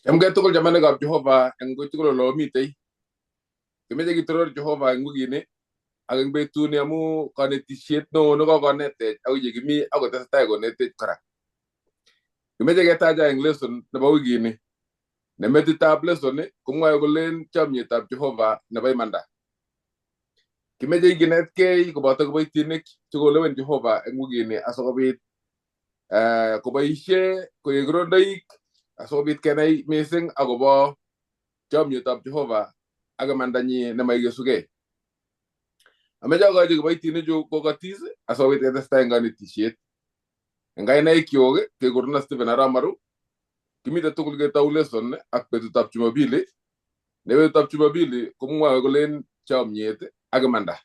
Chamgei tugul chamanikab Jehova eng koi tugul ole omitei. Kimeche kitoror Jehova eng wikini ak eng betuni amu kanetisiet neo nekokonetech akoi yekimi akotesetai konetech kora. Kimeche ketacha eng lesson nebo wikini. Ne metitab lesson komwoe kolen chomietab Jehova nebo imanda. Kimeche kinetkei koboto kiboitinik chekolewen Jehova eng wikini asikobit koboisie koek rondoik asikobit kenai mising akobo chomietab Jehova ak imandanyi nemaikesugei. Ameche akochi kiboitinichu kokotis asikobit ketestai eng kanetisiet. Eng kainaikyuk kekurena Stephen Arap Maru. Kimite tugul ketou lesson ak betutab Jumapili. Ne betutab Jumapili komwoe kolen chomiet ak imanda.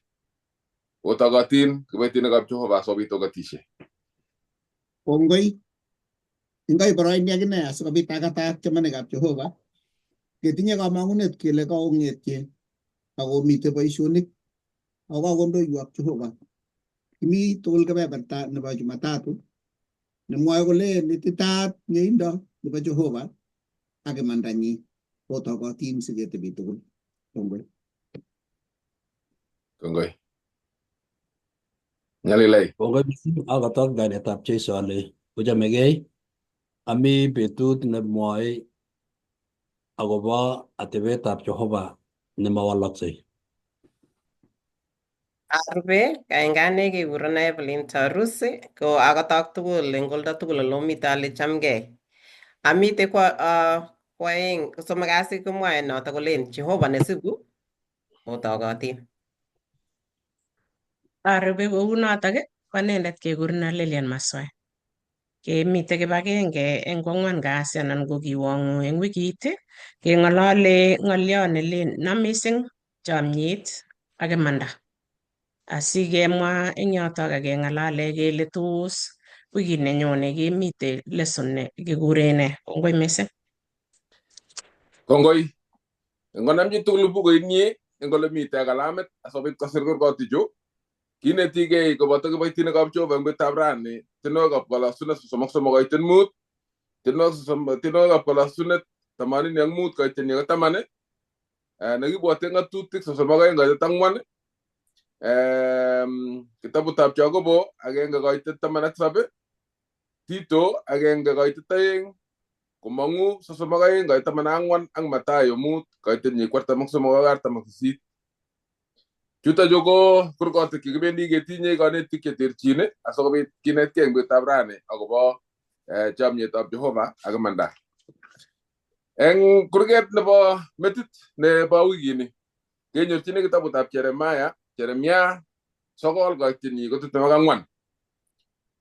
Otokotin kiboitinikab Jehova asikobit okotisie. Kongoi. Indoi boroini akine asikobit akatak chamanikab Jehova. Ketinye kamang'unet kele kaong'etye akomite boisionik ako kakondoiwok Jehova. Kimi tugul kebeberta nebo Jumatatu nemwoe kole ititaat mieindo nebo Jehova ak imandanyi otokotin siketebi tugul. Kongoi. Kongoi. Nyalilei. Kongoi mising akotok kainetab Jesu ale ochomegei. Ami betut nemwoe akobo atebetab Jehova nemawalaksei. Arube kaingane kekurena Evelyn Tarusi ko akotok tugul eng oldo tugul ole omite ale chamgei. Amite kwa kwaeng kosomok kasi komwoe noto kolen Jehova nesibu otokotin. Arube kounotok ko anendet kekurena Lilian Maswai. Kemite kibagenge eng kwang'wan kasi anan ko kiwong'u eng wikit keng'olole ng'olyo nelen na mising chomyet ak imanda. Asikemwa eng yotok ak keng'alale kele tos wikit nenyone kemite lesson ne kikure nee. Kongoi mising. Kongoi. Ngonam chitugul bukuit nyi eng ole mitei ak kalamit asikobit kosir kurgotichu kinetigei koboto kiboitinikab Jehova eng betutab rani tienwogikab kolosunet 33 koiten 5, tienwogikab kolosunet 85 koiten ko 10, nekibwote ng'atutik 32 koitet 4, kitabutab Jakobo 1 koitet 17, Tito 1 koitet 2, komong'u 32 koitet 14 ak Matayo 5 koitet nyi 43 ak 48. Chuto chu ko kurgotik chekibendi ketinye konetik cheterchin asikobit kinetkei eng betutab rani akobo chomietab Jehova ak imanda. Eng kurget nebo metit nebo wikini kenyorchini kitabutab Jeremiah, Jeremia 9 koityenyi ko 24.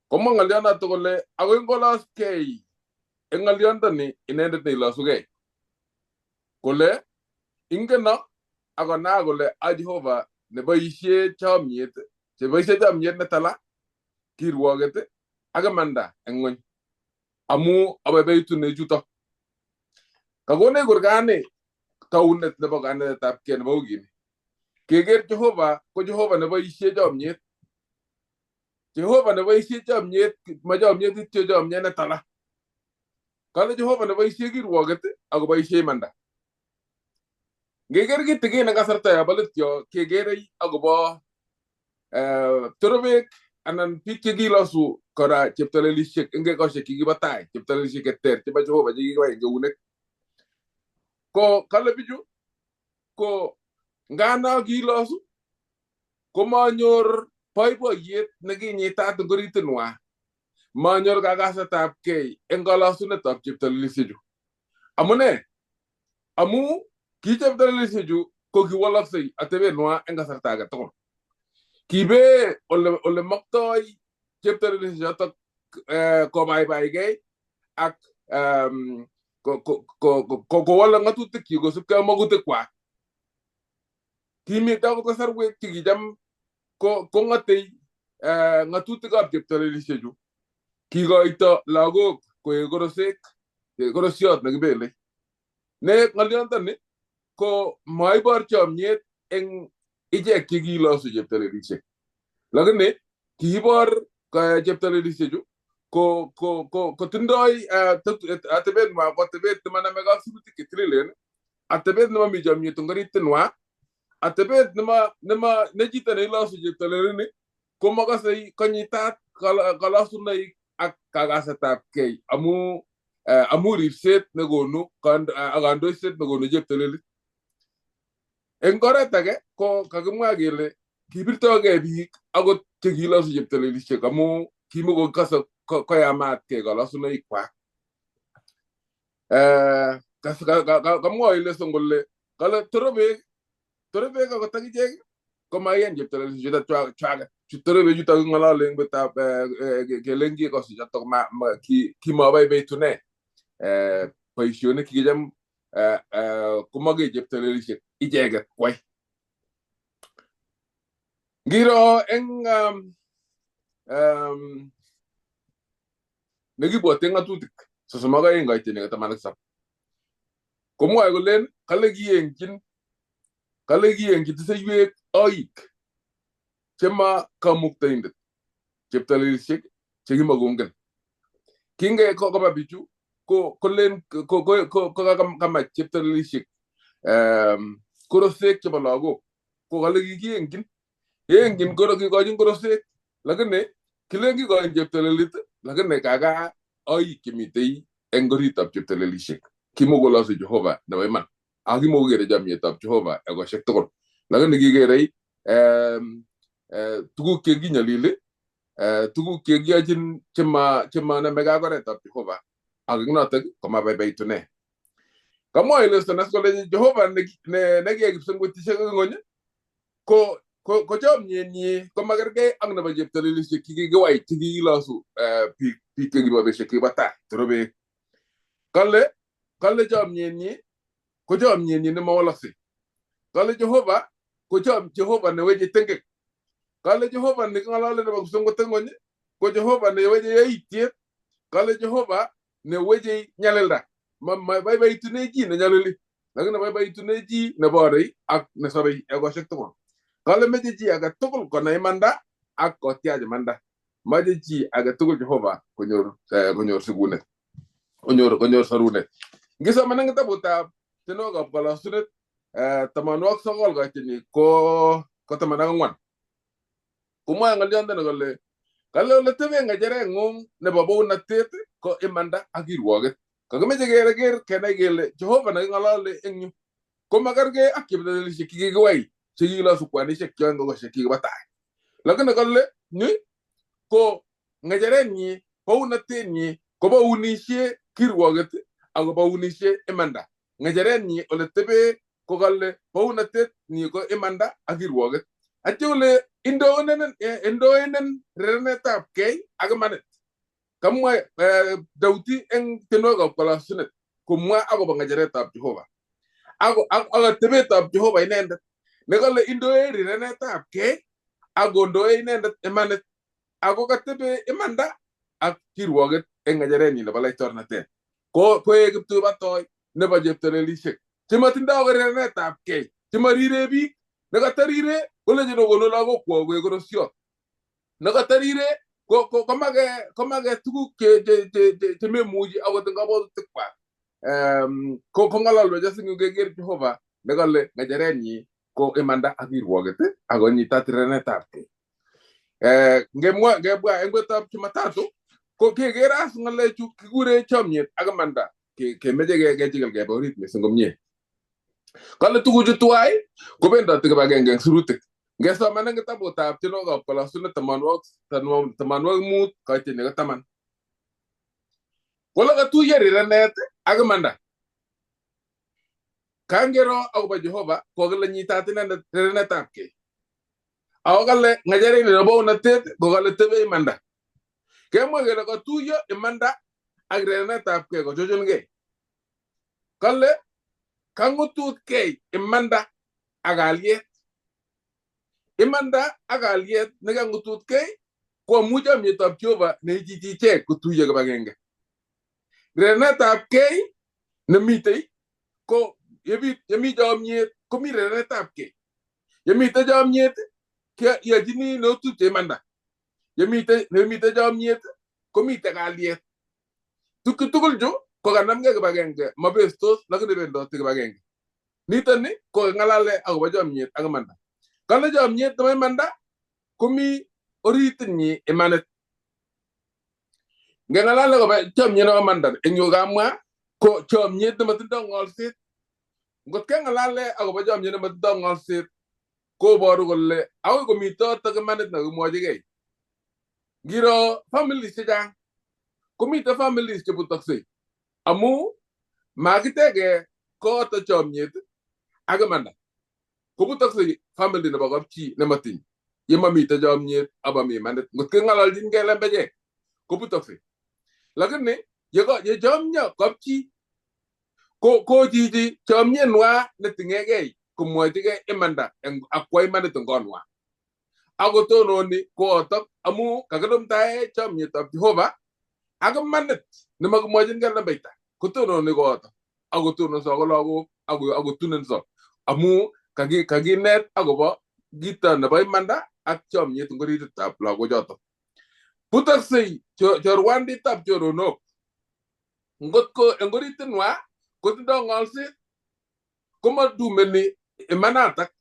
Komwa ng'olionoto kole akoi ngoloskei eng ng'oliondoni inendet neilosugei kole ingeno akonaa kole a Jehova neboisie chomiet, cheboisie chomiet netala, kirwoket ak imanda eng ng'weny amu abaibaitu chuto. Kakonech kurgani taunet nebo kanetetabkei nebo wikini. Keker Jehova ko Jehova neboisie chomiet. Jehova neboisie chomiet, ma chomiet kityo chomiet netala. Kale Jehova neboisie kirwoket akoboisie imanda. Ngeker kitikin eng kasarta yobo let yo kekerei akobo torobek anan biik chekilosu kora cheptolelisiek eng ekosiek chekibo tai, cheptolelisiek cheter chebo Jehova chekikibai eng eunek. Ko kale bichu ko ngana kilosu komanyor boiboiyet nekinyitat eng oritinwa. Manyor kakasetabkei eng kolosunetab cheptolelisiechu. Amune? Amu ki cheptolelisiechu ko kiwalaksei atebenwa eng kasarta age tugul. Kibe ole maktoi cheptolelisiechotok kobaibaigei ak kowole ng'atutikyik kosubkei ak makutikwak. Kimite akot kasarwek chekicham kong'otei ng'atutikab cheptolelisiechu. Kikoito lagok koek korosek, korosiot nekibelei. Ne ng'oliondoni ko maibor chomiet eng ichek chekilosu cheptolelisiek. Lakini kiibor cheptolelisiechu ko ko ko kotindoi atebet ng'wa ko atebet nemanamegei ak sirutik chetililen, atebet nemami chomyet eng orit ng'wa, atebet nema nema ne chito neilosu cheptailel komakasei konyitat kalosunoik ak kakasetabkei amu amu ripset nekonu ak kandoiset nekonu cheptailel. Eng oret age ko kakimwa kele kibirtogei biik akot chekilosu cheptalelishek amu kimokokase koyamatkei kalosunoikwak. Kamwa Ilason kole kale tore beek akot akichek komaiyan cheptalelishek chuto chwaket. Tore beek chuto king'olole eng betab kelen kikosu chotok kimabaibaitu ne boisionik kikicham komake cheptalelishek icheket kwai. Ngiro eng nekibwote ng'atutik 32 koitini 17 komwoe kolen kale kiyengchin tiseiwek oik chema kamuktaindet cheptalelishek chekimakongen. Kinge koba bichu ko kolen ko kamach cheptalelishek korosek chebo lagok ko kale kikiyengchin yengchin kikochin korosek lakini kilen kikochin cheptalelit lakini kaka oik chemitei eng oritab cheptalelishek kimokolosu Jehova nebo iman ak kimokokere chomyetab Jehova ekosiek tugul lakini kikerei tuguk chekinyolili tuguk chekiyochin chemanamegei ak oretab Jehova ak eng notok komabaibaitu ne. Kamwa Ilason kole Jehova nekiyai kipsengwetisiek ak ng'ony ko ko chomyenyi komakergei ak nebo cheptalelishek chekikiwai chekikilosu biik chekibo beisiek chekibo tai torobek. Kale chomyenyi ko chomyenyi nemawalaksei. Kale Jehova ko Jehova neweche tengek. Kale Jehova neking'olole nebo kipsengwet ak ng'ony ko Jehova neweche yaitiet. Kale Jehova neweche nyalilda. Mabaibaitune chi nenyalili lakini baibaitune chi neborei ak nesobei ekosiek tugul. Kale meche chi age tugul konai imanda ak kotyach imanda. Mache chi age tugul Jehova konyor sikunet, konyor sorunet. Ngisoman eng kitabutab tienwogikab kalosunet 89 koitini ko 14 komwoe ng'olyondoni kole kale ole tebe ng'echereng'ung nebo bounatet ko imanda ak kirwoket. Kakimeche keker kenai kele Jehova neking'olole eng yu komakergei ak cheptalelishek chekikiwai chekikilosu kwanishek cho eng kokosiek chekibo tai. Lakini kale ni ko ng'echerenyi bounatenyi kobounisie kirwoket ak kobounisie imanda. Ng'echerenyi ole tebe ko kale bounatet nyi ko imanda ak kirwoket. Atya kole indoenen rerenetab kei ak imanit. Kamwa Daudi eng tienwogikab kalosunet komwa akobo ng'echeretab Jehova ak atebetab Jehova inendet nekale indoe rirenetab kei ak kondoe inendet imanit ako katebe imanda ak kirwoket eng ng'echerenyi nebo laitornatet. Ko koek kiptubatoi nebo cheptalelishek chematindoi rirenetab kei chemarire biik nekatarire kolechin okonu lagokwok koek korosiot nekatarire komake tuguk chememuchi akot eng kabwatutikwak. Kong'ololwech asing keker Jehova nekale ng'echerenyi ko imanda ak kirwoket ak konyitat rirenetab kei. Ngemwa ngebwa eng betutab Jumatatu ko keker as ng'alechu kikure chomyet ak imanda kemeche kechikil keba orit missing komie. Kale tuguchu tuwai kobendoti kibagenge eng sirutik. Ngesoman eng kitabutab tienwogikab kalosunet 85 koitini ko 10. Kole katuiyo rirenet ak imanda. Kangero akobo Jehova kokile nyitat inendet rirenetab kei. Ako kale ng'echeret nebo bounatet kokale tebe imanda. Kemwa kele katuiyo imanda ak rirenetab kei kochuchunkei. Kale kang'ututkei imanda ak kalyet. Imanda ak kalyet nekang'ututkei ko amu chomyetab Jehova neichichi ichek kotuiyo kibagenge. Rirenetab kei nemitei ko yemi chomyet komi rirenetab kei. Yemite chomyet keyochini neotupche imanda. Yemite chomyet komite kalyet. Tukchu tugul chu kokanamgei kibagenge, mabestos lakini bendoti kibagenge. Niton ni ko ng'alale akobo chomyet ak imanda. Kale chomyet nebo imanda komi oritinyi imanit. Ngeng'alale akobo chomyet nebo imanda eng yu kamwa ko chomyet nematindoi ng'olset. Ngot keng'alale akobo chomyet nematindoi ng'olset koboru kole akoi komitotok imanit nekakimwochigei. Ngiro families chechang komite families chebutoksei amu makitege koto chomyet ak imanda. Kobutoksei family nebo kapchi nematiny yemamite chomyet amami imanit. Ngot keng'ololchingei lembechek kobutoksei. Lakini ye chomyo kapchi ko chichi chomyenwa neting'egei komwochigei imanda ak kwa imanit eng konwa. Akotononi kootok amu kakilumtae chomyetab Jehova ak imanit nemakimwochingei lembeita kotononi kootok akotononso ko lagok akotunenso amu kakinet akobo kito nebo imanda ak chomyet eng orititab lagochotok. Butoksei chorwanditab choronok ngot ko eng oritinwa kotindoi ng'olset komadumeni imanatak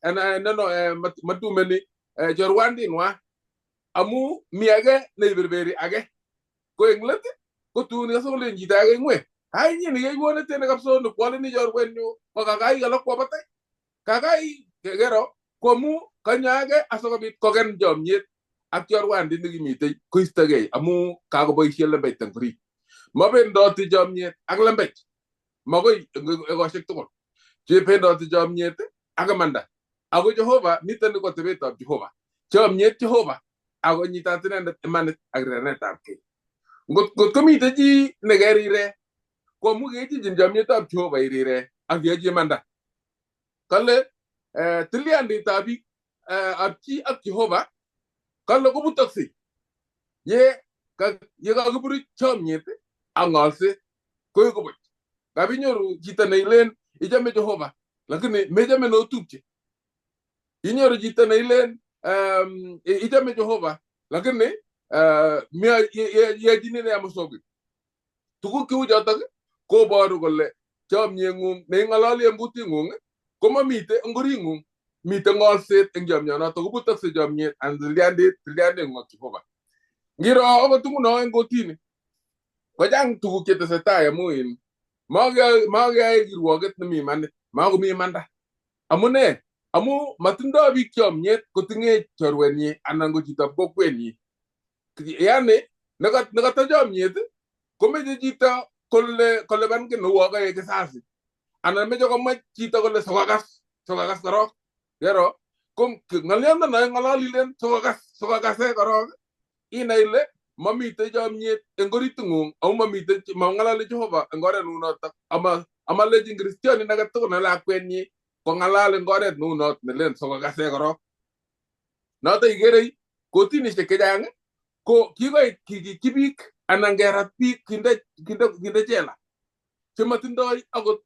madumeni chorwandinwa amu mi age neiberberi age ko eng let kotun ikase kolen chito age ngwe ai inye nikeiwonetene kapsa nikwaleni chorwenyu ko kakai alak kwo batai kakai kero ko amu kanyo age asikobit koken chomyet ak chorwandit nekimitei koistogei amu kakoboisie lembech eng orit. Mabendoti chomyet ak lembech makoi eng ekosiek tugul. Bendoti chomyet ak imanda. Ako Jehova niton ni ko atebetab Jehova. Chomyet Jehova ako nyitat inendet imanit ak rirenetab kei. Ngot komite chi nekerire ko amu kechichin chomyetab Jehova irire ak iyochi imanda. Kale tilyanditab biik ab chi ak Jehova kale kobutoksei ye kakiburuch chomyet ak ng'olset koeku buch. Ngap inyoru chito neilen ichome Jehova lakini mechome notupche. Inyoru chito neilen ichome Jehova lakini iyachini ne mosongik. Tuguk cheu chotok koboru kole chomyeng'ung neing'ololi eng kuting'ung komamite eng oring'ung. Mite ng'olset eng chomyonotok kobutoksei chomyet anan tilyanding'ung ak Jehova. Ngiro akot nguno eng kotini kochang tuguk chetesetai amu in makeyoe kirwoket nemi imanit, makomi imanda. Amune amu matindoi biik chomyet kotinge chorwenyi anan ko chitab kokwenyi. Yani nekata chomyet komeche chito kole kolipan kiy neuo kaek kisasi anan meche komach chito kole sokakas korok. Kero ko ng'oliondo no ing'ololi ilen sokokase korok inai ile mamite chomyet eng oriting'ung amu mamite mang'alali Jehova eng oret neu notok amalechin kristianin age tugul ne lakwenyi kong'alal eng oret neu not nelen sokokase korok. Noto ikerei kotinishek chechang ko kikoit kikikyi biik anan kerat biik kinde jela chematindoi akot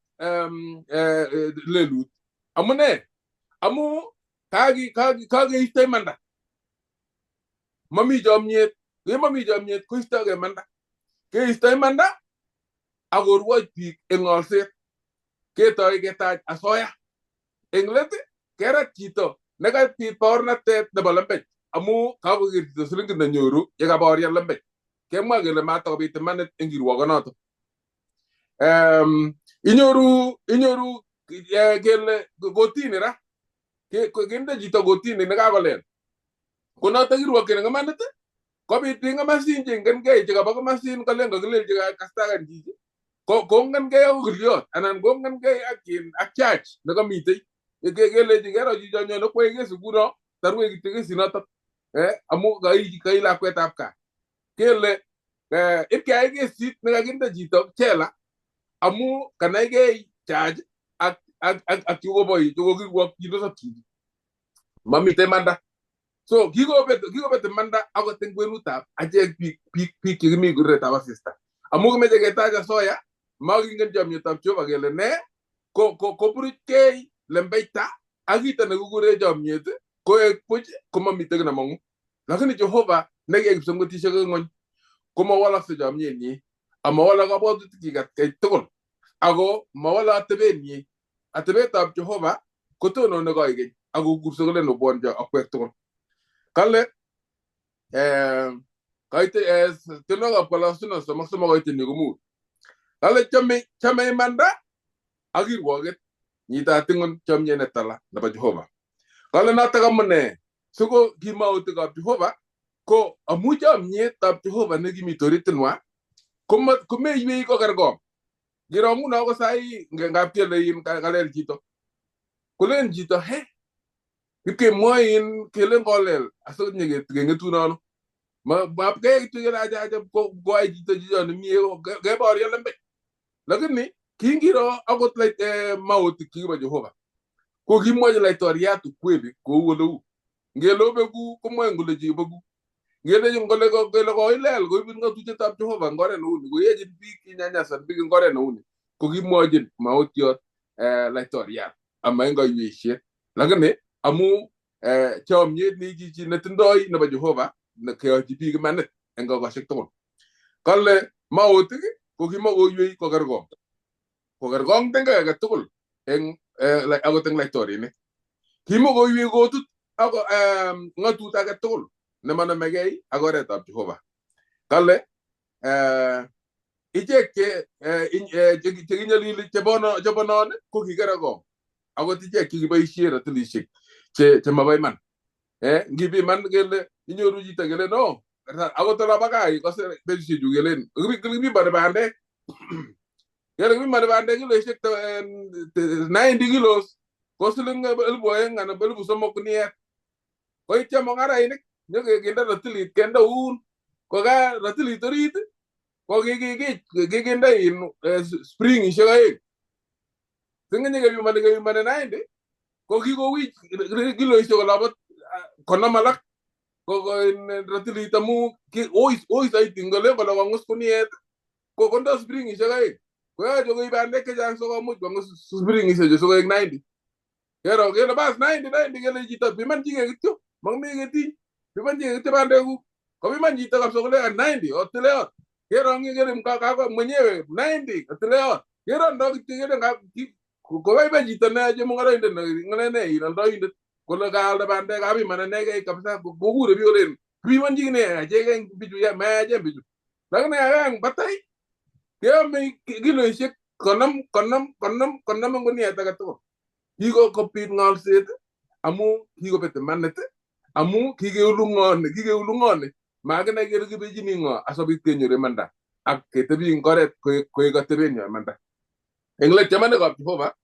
lelut. Amune amu kakeisto imanda. Mami chomyet, yemami chomyet koistogei imanda. Keisto imanda ak korwoch biik eng ng'olset. Ketoi ketach asoya. Eng let kerat chito nekabit baornatet nebo lembech amu kakoker chito silingit nenyoru yekabaorian lembech. Kemwa kele matakobit imanit eng kirwokonoto. Inyoru kele kotini ra kinde chito kotini nekakolel. Konoto kirwokyin eng imanit kobit biik komasin cheingengei chekaba komasin kolen kakilelchi kastakan chichi kongenkei ak okiliot anan kongenkei ak judge nekamitei. Kelechi kero chicho nyone kwae kesi nguno tarwech kityo kesinotok amu kai lakwetab gaa. Kele ipkeyai kesit nekakinde chito jela amu kanaigei judge ak chukoboi chukokirwokyindos ak chichi. Mamite imanda. So kikobet imanda akot eng kwenutab achek biik chekimi kuretab asista. Amu kimeche ketach asoya makingen chomyetab Jehova kele ne koburuchkei lembeita ak kito nekikure chomyet koek buch komamite kiy nemong'u. Lakini Jehova nekiyai kipsomgotisiek eng ng'ony Komawalakse chomyenyi amawalak kabwatutikchik atkai tugul ako mawale atebenyi. Atebetab Jehova kotonone koikeny akokurse kolen obwoncho akwek tugul. Kale kaite tienwogikab Kolosino 33 koitenyi ko 5. Kale chome imanda ak kirwoket nyitatingon chomyet netala nebo Jehova. Kale notok amune siko kimautikab Jehova ko amu chomyetab Jehova nekimite oritinwa komeiwei kokerkong. Ngiro nguno ko sai ngap kele in kalel chito. Kolen chito he kipkemwoe in kelen kolel asikengetunono. Mapkei kityo kele acha acha koai chito chicho nemie keboryo lembech. Lakini kingiro akot mautik chekibo Jehova ko kimwochi laitoriat ukweli kou oleu. Ngele obeku komwoe kole chebeku. Ngele kole kele koilel koibut ng'atutietab Jehova eng oret neuni koyechin biik kinyanyasan biik eng oret neuni ko kimwochin mautiot laitoriat ama eng kaiweisiet. Lakini amu chomyet ni chichi netindoi nebo Jehova keyochi biik imanit eng kokoshek tugul. Kale mautik ko kimakoiwei kokerkong. Kokerkong tengek age tugul eng akot eng laitorinik. Kimakoiwei kotut ako ng'atut age tugul nemonomegei ak oretab Jehova. Kale ichek chekinyolili chebonon ko kikerekong akot ichek chekiboisien ratilishek chemobo iman. Ngipiman kele inyoru chito kele no akot olebo gaa ikose betusiechu kelen kipimoni bandek kele kipimoni bandek kiloisiek 90 kilos ko siling 2,000 anan 3,000 guniet. Koit chemung'arainik nyokekinde ratilit kende uun ko ka ratilit orit ko kikinde springishek 2. Singenyekepimoni kepimoni 90 ko kikowich kiloisiek olobo 50 alak ko ratilit amu oi saiti ngole kole kong'us guniet ko kondo springishek 2 koyoche koib bandek chechang sikomuch kong'us springishechu sikoek 90. Kero kele bas 90 90 kele chito piman chike kityo momi ketiny piman chike kityo bandekuk kopiman chito kabisa kole 90 otileot kerongyi kele kako mwenyewe 90 otileot kerondo kityo kele koboiboi chito ne chemung'oroindet ng'olene in oldoindet kole kaalda bandek kapiman anegei kabisa kokure biik kolen piman chikine acheken bichu mayachen bichu. Lakini akang batai keome kiloisiek 50 50 50 50 eng guniet age tugul. Kikobit ng'olset amu kikobet imanit amu kikeulu ng'oni makinai kele kibechini ng'o asikobit kenyor imanda ak ketebi eng oret koek atebenyo imanda. Eng let chamanikab Jehova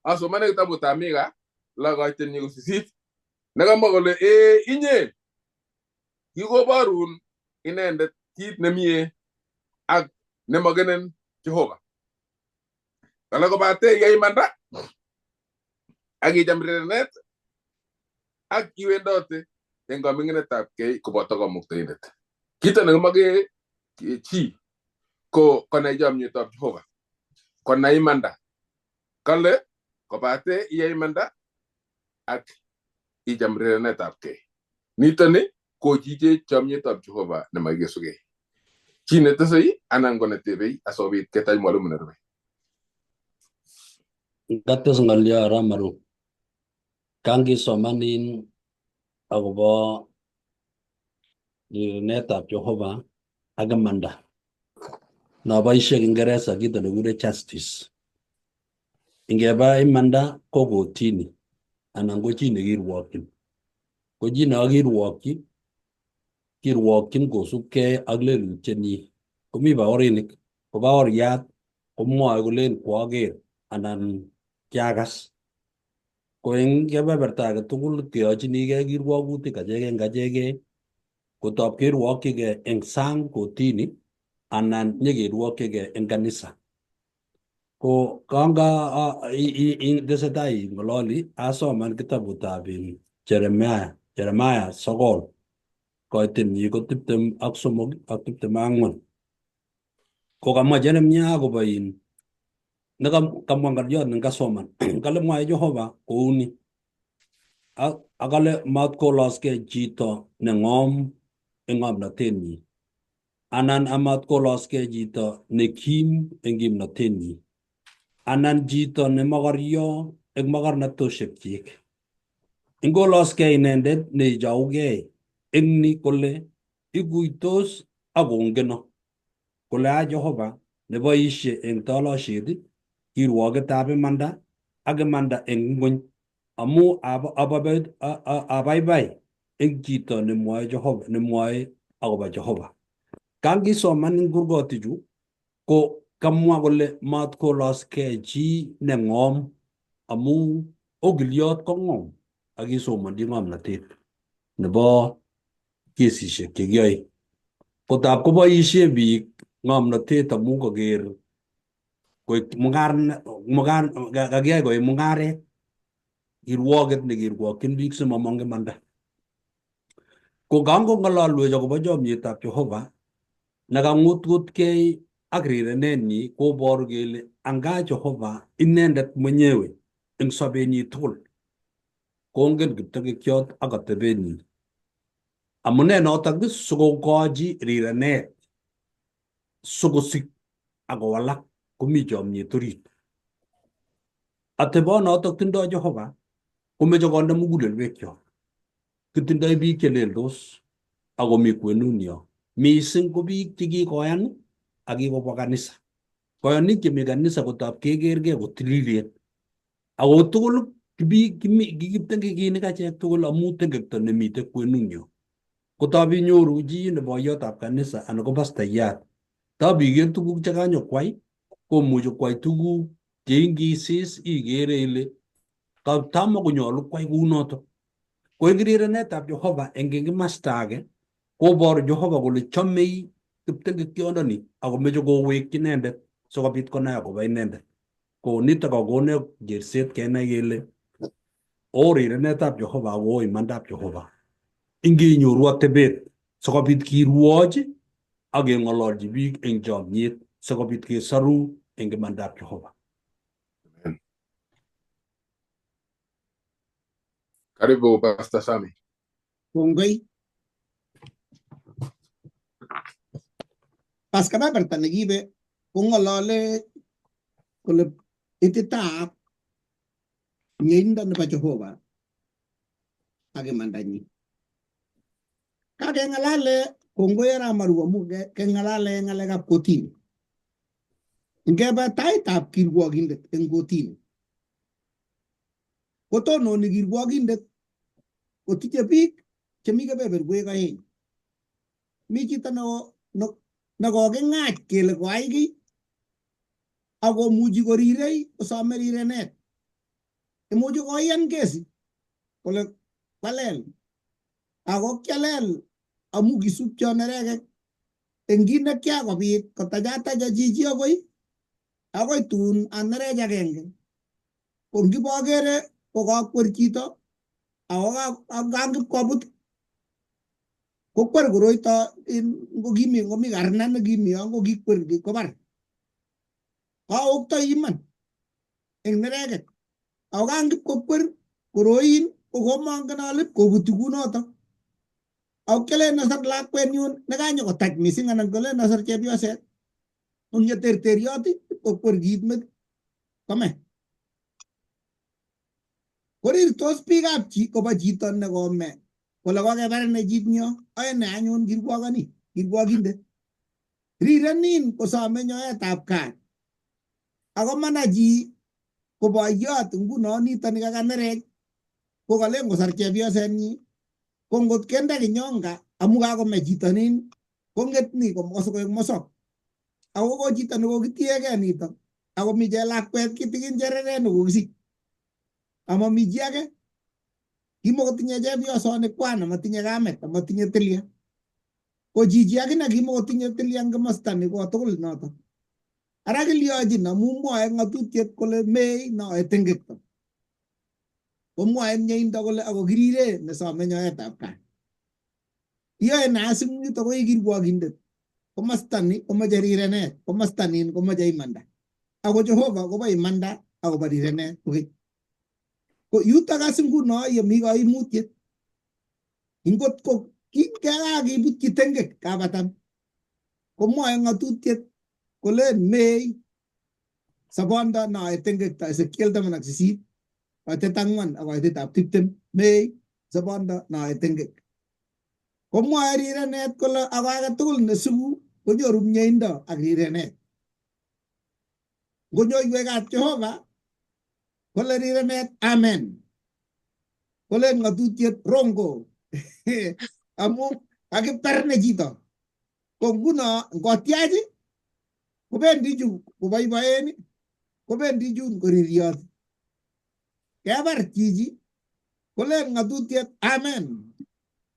asomane kitabutab Mika 6 koitenyi ko 8 nekamwa kole inye kikoborun inendet kit nemie ak nemokenen Jehova. Kale kobate iyai imanda ak icham rirenet ak iwendote eng kaming'inetab kei koboto kamuktaindet. Kito nekimoke chi ko konai chomyetab Jehova, konai imanda. Kale kobate iyai imanda ak icham rirenetab kei. Nitoni kochiche chomyetab Jehova nemakikesugei. Chi netesei anan ko netebei asikobit ketach mwalimu nerube. Kates ng'olyo Aramaru. Kangisomanin akobo rirenetab Jehova ak imanda. Noboishe Kiingereza kito nekikure justice. Ingeba imanda ko kotini anan ko chi nekirwokyin. Ko chi nekakirwokyi kirwokyin kosubkei ak lelutienyi. Komi baorinik, ko baoriat komwoe kolen koaker anan kiakas. Ko eng kebeberta age tugul keyochinikei kirwokutik achekei achekei kotob kirwokyigei eng sang kotini anan nyekerwokyigei eng kanisa. Ko kanga tesetai ing'ololi asoman kitabutab Jeremiah 9 koitenyi ko 23 ak 24. Ko kamwa Jeremiah akobo nekamwa ng'oliot nekasoman kale mwae Jehova kouni akale matkoloskei chito neng'om eng ng'omnotenyi Anan amat koloskei chito ne kim eng kimnatenyi, anan chito ne mokoryo eng mokornatoshekyik. Ingoloskei inendet ne ichougei eng ni kole iguitos ak kongeno kole a Jehova neboisie eng tolosiet, kirwoketab imanda ak imanda eng ngwony, amu abaibai eng chito nemwoe Jehova nemwoe akobo Jehova. Kangisoman eng kurgotichu ko kamwa kole matkoloskei chi ne ng'om amu okiliot ko ng'om ak kisomonji ng'omnotet nebo kesishek chekiyoe. Kotab koboisie biik ng'omnotet amu koker koik kakiyai koik mung'aret kirwoket nekirwokyin biik simomong imanda. Ko kangong'ololwech akobo chomyetab Jehova nekang'utng'utkei ak rirenenyi koboru kele anga Jehova inendet mwenyewe eng sobenyi tugul kongen kiptengekyot ak atebenyi. Amune notok sikokochi rirenet sikosik ak kowalak komi chomyet orit. Atebonotok tindoi Jehova komeche konde mugulelwekyok. Kitindoi biik cheleldos ak komi kwenunyo. Mising ko biik chekikoyan ak kikobwa kanisa. Koyonik chemi kanisa kotab kekerkei kotililen. Ako tugul kikiptengekinik achek tugul amu tengekto nemitei kwenunyo. Kotab inyoru chi ne boiyotab kanisa anan ko pastayat, tab iker tuguk chekanyokwai, komuchi kwai tuguk cheingisis ikere ile katamokonyolu kwai kounotok. Ko eng rirenetab Jehova eng kimasta age koboru Jehova kole chomei kiptengekyondoni akomeche kowekyi inendet sikobit konai akobo inendet. Ko nitok kakonech kerset kenai kele oo rirenetab Jehova ako oo imandab Jehova. Ingenyoru atebet sikobit kirwoch ak keng'ololchi biik eng chomyet sikobit kesoru eng imandab Jehova. Amen. Karibu Pastor Sami. Kongoi. Pas kebeberta nekibe kong'olole kole ititaat mieindo nebo Jehova ak imandanyi. Kakeng'alale kongoi arap Maru amu keng'alale ng'alekab kotini. Ngebe taitab kirwokindet eng kotini kotononi kirwokindet kotinye biik chemi kebeberwek oeng. Mi chito nekoking'ach kele koai kiy akomuchi korirei kosome rirenet. Imuchi koyan kesi kole kwalel ako kialel amu kisupcho nerekek eng kit nekiakobit kotachatacha chichi akoi tun anerech agenge. Ko ngibokere kokakwer chito ako kangipkobut kokwer koroito ngokimi ngomi karna nekimi yo ngokikwer kobar. Kaoktoi iman eng nereket ako kangipkokwer koroin ko komongen ale kobuti kunoto. Ako kialen asar lakwenyun nekanyokotach mising anan kolen asar chepyoset eng yeterteriot kokwer kiit met kome. Korirtos biikab chi koba chito nekome kole kokebar ine chitnyo oe ne anyun kirwokoni kirwokindet. Rirenin kosome nyoetab kat ako mana chi ko boiyot nguno nito ni kakanerech ko kalen kosar chepyosenyi ko ngot kende kinyonga amu kakome chito nin kong'et ni koek mosok ako ko chito nekokitiegei nitok ako mi chelakwet kitikin chereret nekokisich amami chi age kimokotinye chepyosoni kwan amatinye kamet amatinye tilya ko chichi akine kimokotinye tilya eng komosta ni kotugul notok. Ara kilyochin amu mwoe ng'atutiet kole mei noe tengekto. Komwoe mieindo kole ako kirire nesome nyoetab kat. Iyoe ne asing yuto ko i kirwokindet. Komosta ni komoche rirenet, komosta nin komoche imanda. Ako Jehova kobo imanda akobo rirenet kokeny. Ko yutok as nguno yemi kaimutiet. Ngot ko kikakibutyi tengek kabatan Komwoe ng'atutiet kolen mei sobondo noe tengekto Ezekiel 18 koitet 4 ak koitetab 20 mei sobondo noe tengek. Komwoe rirenet kole ako age tugul nesubu konyoru mieindo ak rirenet. Ngonyoiwek Jehova kole rirenet amen. Kolen ng'atutiet rongo amu kakiperne chito. Ko nguno ngotiach kobendi chu koboiboen kobendi chun koririot. Kebar chichi kolen ng'atutiet amen.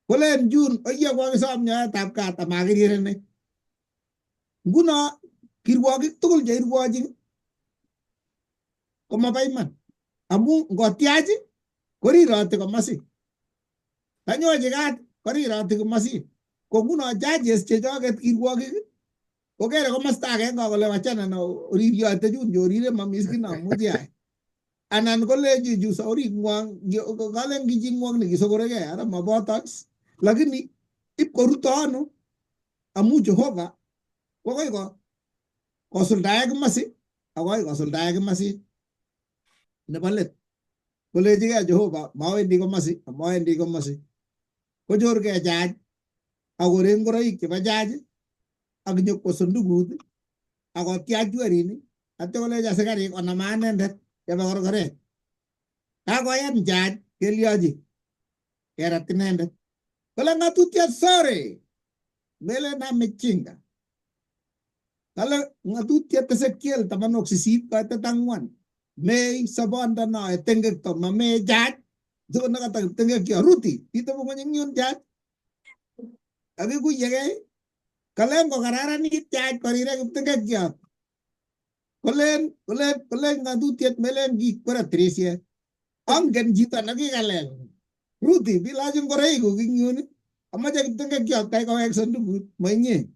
Kolen chun oye kokisom nyoetab kat amakirirenech. Nguno kirwokik tugul cheirwochin komaba iman amu ngotiach koriroti komasi. Tanyochi kat koriroti komasi. Ko nguno judges chechoket kirwokik kokere komosta agenge kole wachana na oriryote chun chorire mamis kiy nomuchi ayai. Anan kolenji chu saurikngwong kalen kichingwong nekisokorekei ara maboto is. Lakini ip koruto ano amu Jehova kokoi kosuldae komasi akoi kosuldae komasi nebo let. Kolechigei Jehova mawendi komasi amawendi komasi. Kochorgei judge akorek ngoroik chebo judge ak nyokwo sandukut akotyach werini atya kolech asikarik onama inendet kebe korkoret. Kakoyan judge kelyochi kerat inendet. Kole ng'atutiet sorry melen amechinga. Kale ng'atutiet Ezekiel 18 koitet 4 mei sobondo noe tengekto mamee judge sikonekata kiptengekyo ruti kitebi ng'weny eng yun judge kakikuyekei kalen kokararanit judge korire kiptengekyot kolen kolen kolen ng'atutiet melen kikwere tirishet angen chito nekikalel Ruti bilach ngoroikuk eng yun amache kiptengekyot kai kowek sandukut moinye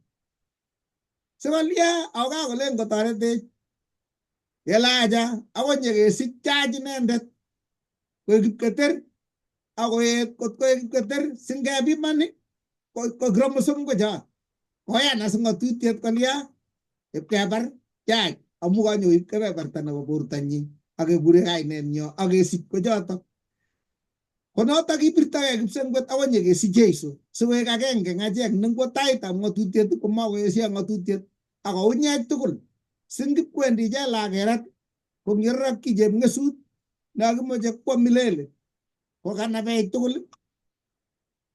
sikolia ako kakolen kotoretech Elijah akoi nyekesich judge inendet koek kipketer akoet kot koek kipketer singepiman ko chromosome ko cho koyan as ng'atutiet kolya ipkebar judge amu kanyoib kebeberta nebo bortanyin ak kekure kainenyo ak kesich kochotok. Ko notok kibirtogei kipsengwet akoi nyekesich Jesu sikoek agenge eng achek nengwo taitab ng'atutiet komakoesio ng'atutiet akounyech tugul singipkwendi jela kerat ko ngirorokyi chepng'esut nekakimoche kwo milele kokanabech tugul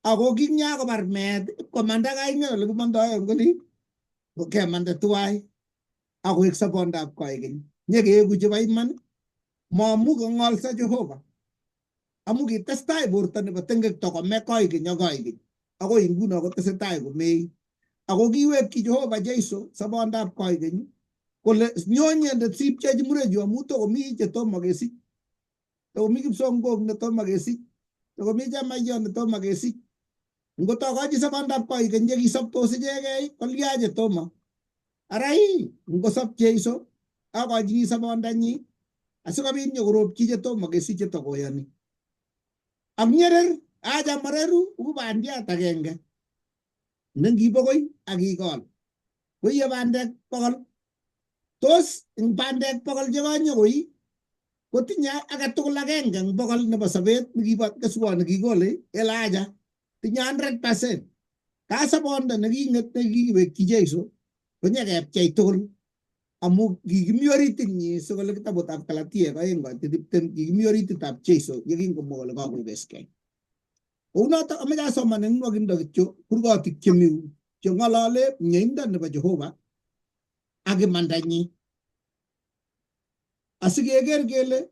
ako kinyakobar meet komanda kaing'et ole kimondoe eng olin ko kemande tuwai akoek sobondab koikeny nyekeeku chebo iman maamu kong'olso Jehova amu kitestai borto nebo tengekto kome koikeny ak koikeny akoi nguno kotesetai komei ako kiwekyi Jehova Jesu sobondab koikeny kole nyonyendet sipchechi murechu amu tokomi chetomo kesich tokomi kipsongok netomo kesich tokomi chamaiyot netomo kesich ngotokochi sobondab koikeny chekisobtos ichekei kolya chetomo ara ii ngosop Jeiso akochini sobondanyi asikobit nyokoropchi chetomo kesich chetokoyoni ak nyerer acha moreru u bandiat agenge nengibokoi ak ikol koiye bandek 100 tos eng bandek 100 chekanyokoi kotinye agetugul agenge eng 100 nebo sobet nekibo keswot nekikole Elijah tinye 100% kasobondo neking'et nekikiwekyi Jeiso konyekepchei tugul amu kikimi oritinyi sikole kitabutab Galatiek 2:20 kikimi orititab Jeiso yekingomwa kole kakoibeskei. Kounotok amache asoman eng nwokindo kityo kurgotik chemi cheng'olole mieindo nebo Jehova ak imandanyi asikeker kele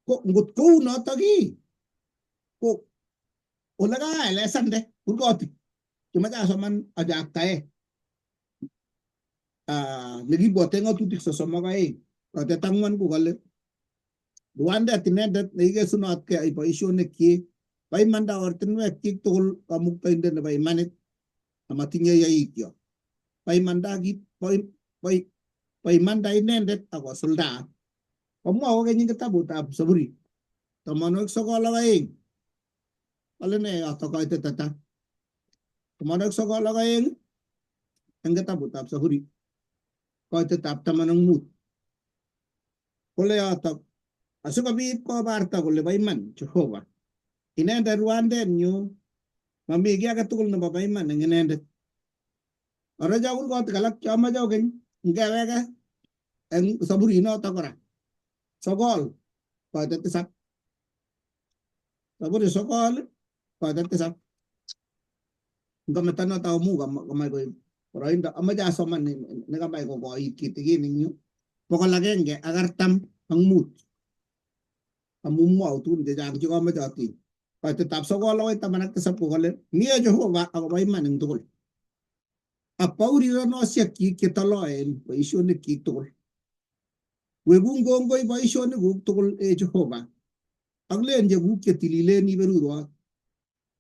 ko ngot kou notok ii ko ole kaelesande kurgotik chemoche asoman achaktae nekibwote ng'atutik 32 kotet 4 kokale Rwandet inendet nekikesunotkei boisionikchik bo imanda ortinwekchik tugul kamuktaindet nebo imanit amatinye yaityo. Bo imanda kit bo imanda inendet akosulda. Komwa kokeny eng kitabutab Zaburi 92. Kale ne yoto koitet ata? 92 eng kitabutab Zaburi koitetab 15. Kole yotok asikobit kobarta kole bo iman Jehova. Inendet rwandenyu, mami kiy age tugul nebo bo iman eng inendet. Orocho kurgotik alak cheamache okeny ngeweke eng Zaburi notok kora 9 koitet 7. Zaburi 9 koitet 7. Ngameto noto amu kamach koib boroindo, amache asoman nekamach kokoit kitikin eng yu 145 amu mwau tugun chechang chekamache atiny. Koitetab 9 akoi 17 kokale mie Jehova akobo iman eng tugul ak baurironosiekchik chetoloen boisionikchik tugul. Wekun kongoi boisionikuk tugul e Jehova ak len chekuk chetililen iberurwot.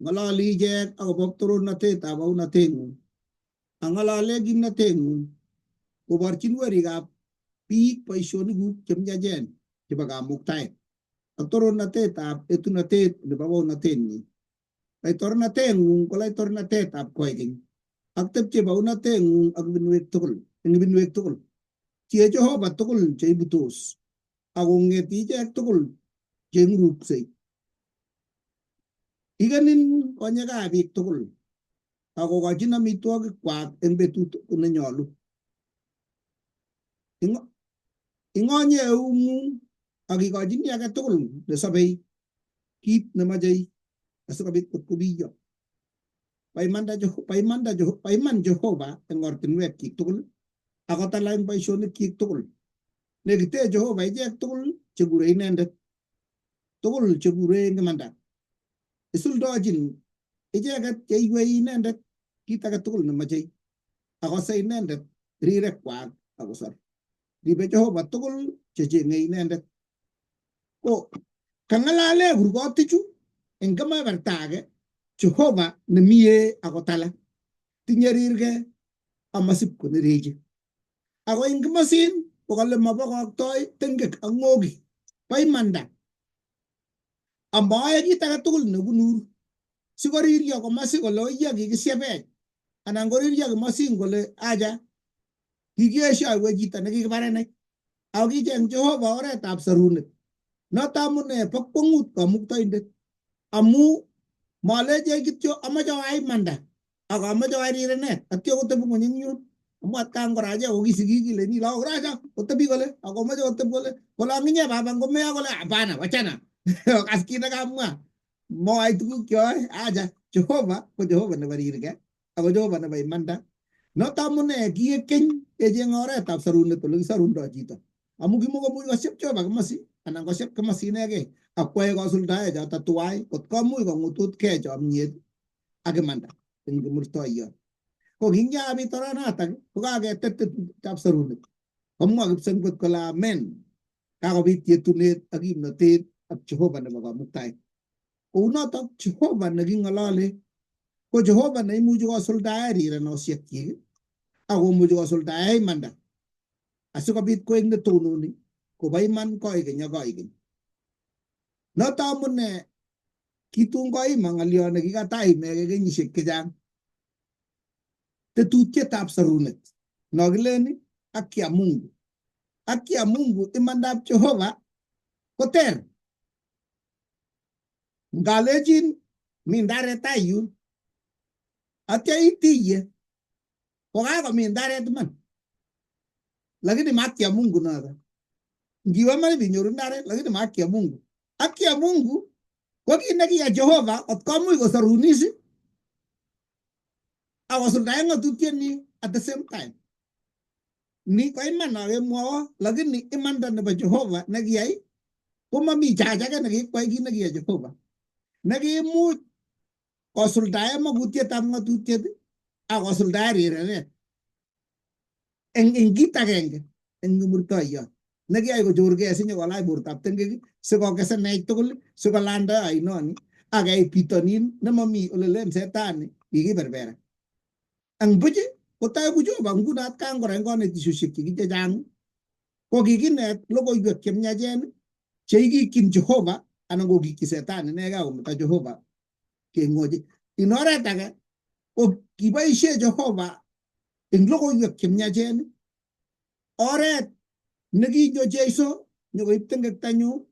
Ng'ololi ichek akobo torornatetab baunatengung ak ng'olole kimnateng'ung koborchin werikab biik boisionikuk chemiachen chebo kamuktaet ak torornatetab etunotet nebo baunatenyin. Laitornatengung ko laitornatetab koikeny ak tepche baunatengung ak ibinwek tugul eng ibinwek tugul. Tie Jehova tugul cheibutos ak kong'et ichek tugul cheing'uruksei. Ikenin konyekab biik tugul ak kokochin amitwogikwak eng betut nenyolu. Ing'onye eung'ung ak ikochini age tugul nesobei kit nemochei asikobit kotkobiyo. Bo iman Jehova eng ortinwekyik tugul ak kotala eng boisionikyik tugul. Nekite Jehova ichek tugul chekure inendet, tugul chekure eng imanda. Isuldochin icheket cheiywei inendet kit age tugul nemochei akose inendet rirekwak akosor. Ribe Jehova tugul checheng'e inendet. Ko kang'alale kurgotichu eng kebeberta age Jehova nemie akotala tinye rirge amasip konerechi. Ako eng kimosin kokale mabokoktoi tengek ak ng'oki bo imanda amaoe kit age tugul nekunur sikoriryo komasi kole oiyo kikisiepech anan koriryo kimosin kole acha kikieshoiwech chito nekikibarenech ako kicheng Jehova oretab sorunet. Noto amune bo kwong'ut kamuktoindet amu malechech kityo amache oai imanda ak amache oai rirenet atyo kotebi ng'weny eng yun amu atkan kora achek ko ki sigik ileni lagok racha kotebi kole akomoche koteb kole kole ang inye baba ngomeyo kole hapana wachana kas kit nekamwa moai tuguk cheoe acha Jehova ko Jehova nebo rirge ako Jehova nebo imanda. Noto amune kiek keny kecheng oretab sorunet ole kisorundo chito amu kimokomuch kosiep Jehova komosi anan kosiep komosi inegei ak kwae kosuldae choto tuwai kot komuch kong'ututkei chomyet ak imanda eng kimurtoiyot. Ko kingyabit oranatak ko kaketet tetutietab sorunet. Komwa kipsengwet kole amen kakobit yetunet ak kimnotet ak Jehova nebo kamuktaet. Kounotok Jehova neking'olole ko Jehova neimuchi kosuldae rirenosiekyik ak komuchi kosuldae imanda asikobit koek netononi kobo iman koikeny ak koikeny. Noto amune kitun koima ng'olyo nekikataimeke kenyisiek chechang. Tetutietab sorunet nokilen haki ya Mungu. Haki ya Mungu imandab Jehova koter. Ngalechin mi ndaret tai yun atya itiye kokakomi ndaret iman lakini ma haki ya Mungu noto. Ngiwe iman ibinyoru ndaret lakini ma haki ya Mungu. Haki ya Mungu ko kit nekiyai Jehova kot komuch kosorunis ak kosuldaen ng'atutienyi at the same time. Ni ko iman akemwowo lakini imanda nebo Jehova nekiyai komami judge age nekikwai kit nekiyai Jehova nekimuch kosuldaen makutietab ng'atutiet ak kosuldaen rirenet eng kit agenge eng kimurtoiyot nekiyai kochorgei sinyokolach bortab tengek sikokesenech tugul sikolanda oinoni ak keit bitonin nemomi olelen setani kikiberbera. Ang buch kotoku Jehova nguno atkan kora eng konetisiosiek chechang ko kikinet logoiwek chemiachen cheikikyin Jehova anan kokikyi setani inegei akometo Jehova keng'ochi. En oret age ko kiboisie Jehova Eng logoiwek chemiachen, oret nekinyo Jeiso nyokoib tengektanyu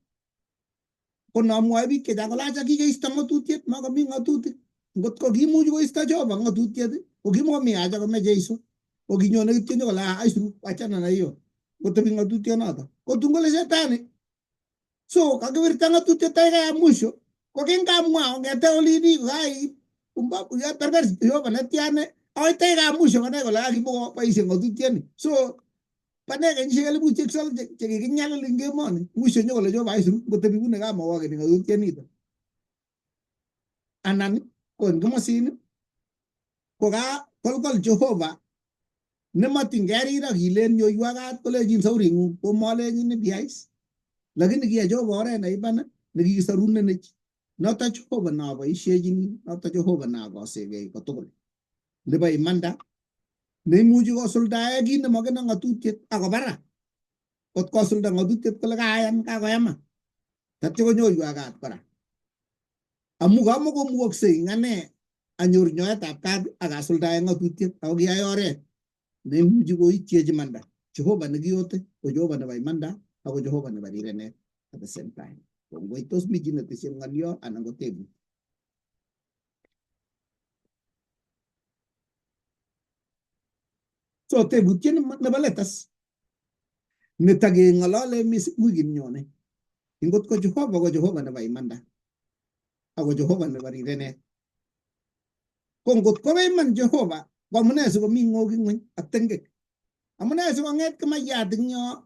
ko nomwoe biik chechang kole acha kikeisto ng'atutiet, makomi ng'atutik. Ngot ko kimuch koisto Jehova ng'atutiet, ko kimokomi haja kome Jeiso. Ko kinyone kityo nyokole ah, aisuru wachana na hiyo. Kotebi ng'atutionoto. Ko tun kole shetani. So kakiwirta ng'atutiet dakika ya mwisho, ko kingamwa ongete olin ii kokaib pumbavu ya berber Jehova netiane akoi dakika ya mwisho konai kole kakimokoboisie ng'atutioni. So pane kenyisiek elipusiek sogol chekikinyalil eng emoni, mwisho nyokole Jehova aisuru ngotebi kune kamawakeni ng'atutienito. Anan ko eng komosin ko ka kolkol Jehova nematin kerir ak ilen nyoiwa kat kolechin sauring'ung komalechin biais. Lakini kiyai Jehova oret neiban nekikisorunenech. Noto Jehova noboisiechini, noto Jehova nokosekei kotugul. Nebo imanda neimuchi kosuldae kit nemakino ng'atutiet akobara. Kot kosulda ng'atutiet kole kaayan kakoyama. Tatyo konyoiwa kat kora. Amu kamakomukoksei ing ane anyor nyoetab kat ak asuldae ng'atutiet ako kiyai oret neimuchi koityech imanda. Jehova nekiyote ko Jehova nebo imanda ako Jehova nebo rirenet at the same time. Kongoi tos mi chi netesyin ng'olyo anan ko tebut. So tebutiet nebo letas netakeng'olole mising wikit nyone. Ingot ko Jehova ko Jehova nebo imanda ako Jehova nebo rirenet. Ko ngot ko iman Jehova, ko amune sikomi ng'oki ng'weny ak tengek? Amune sikong'et kimayat eng yo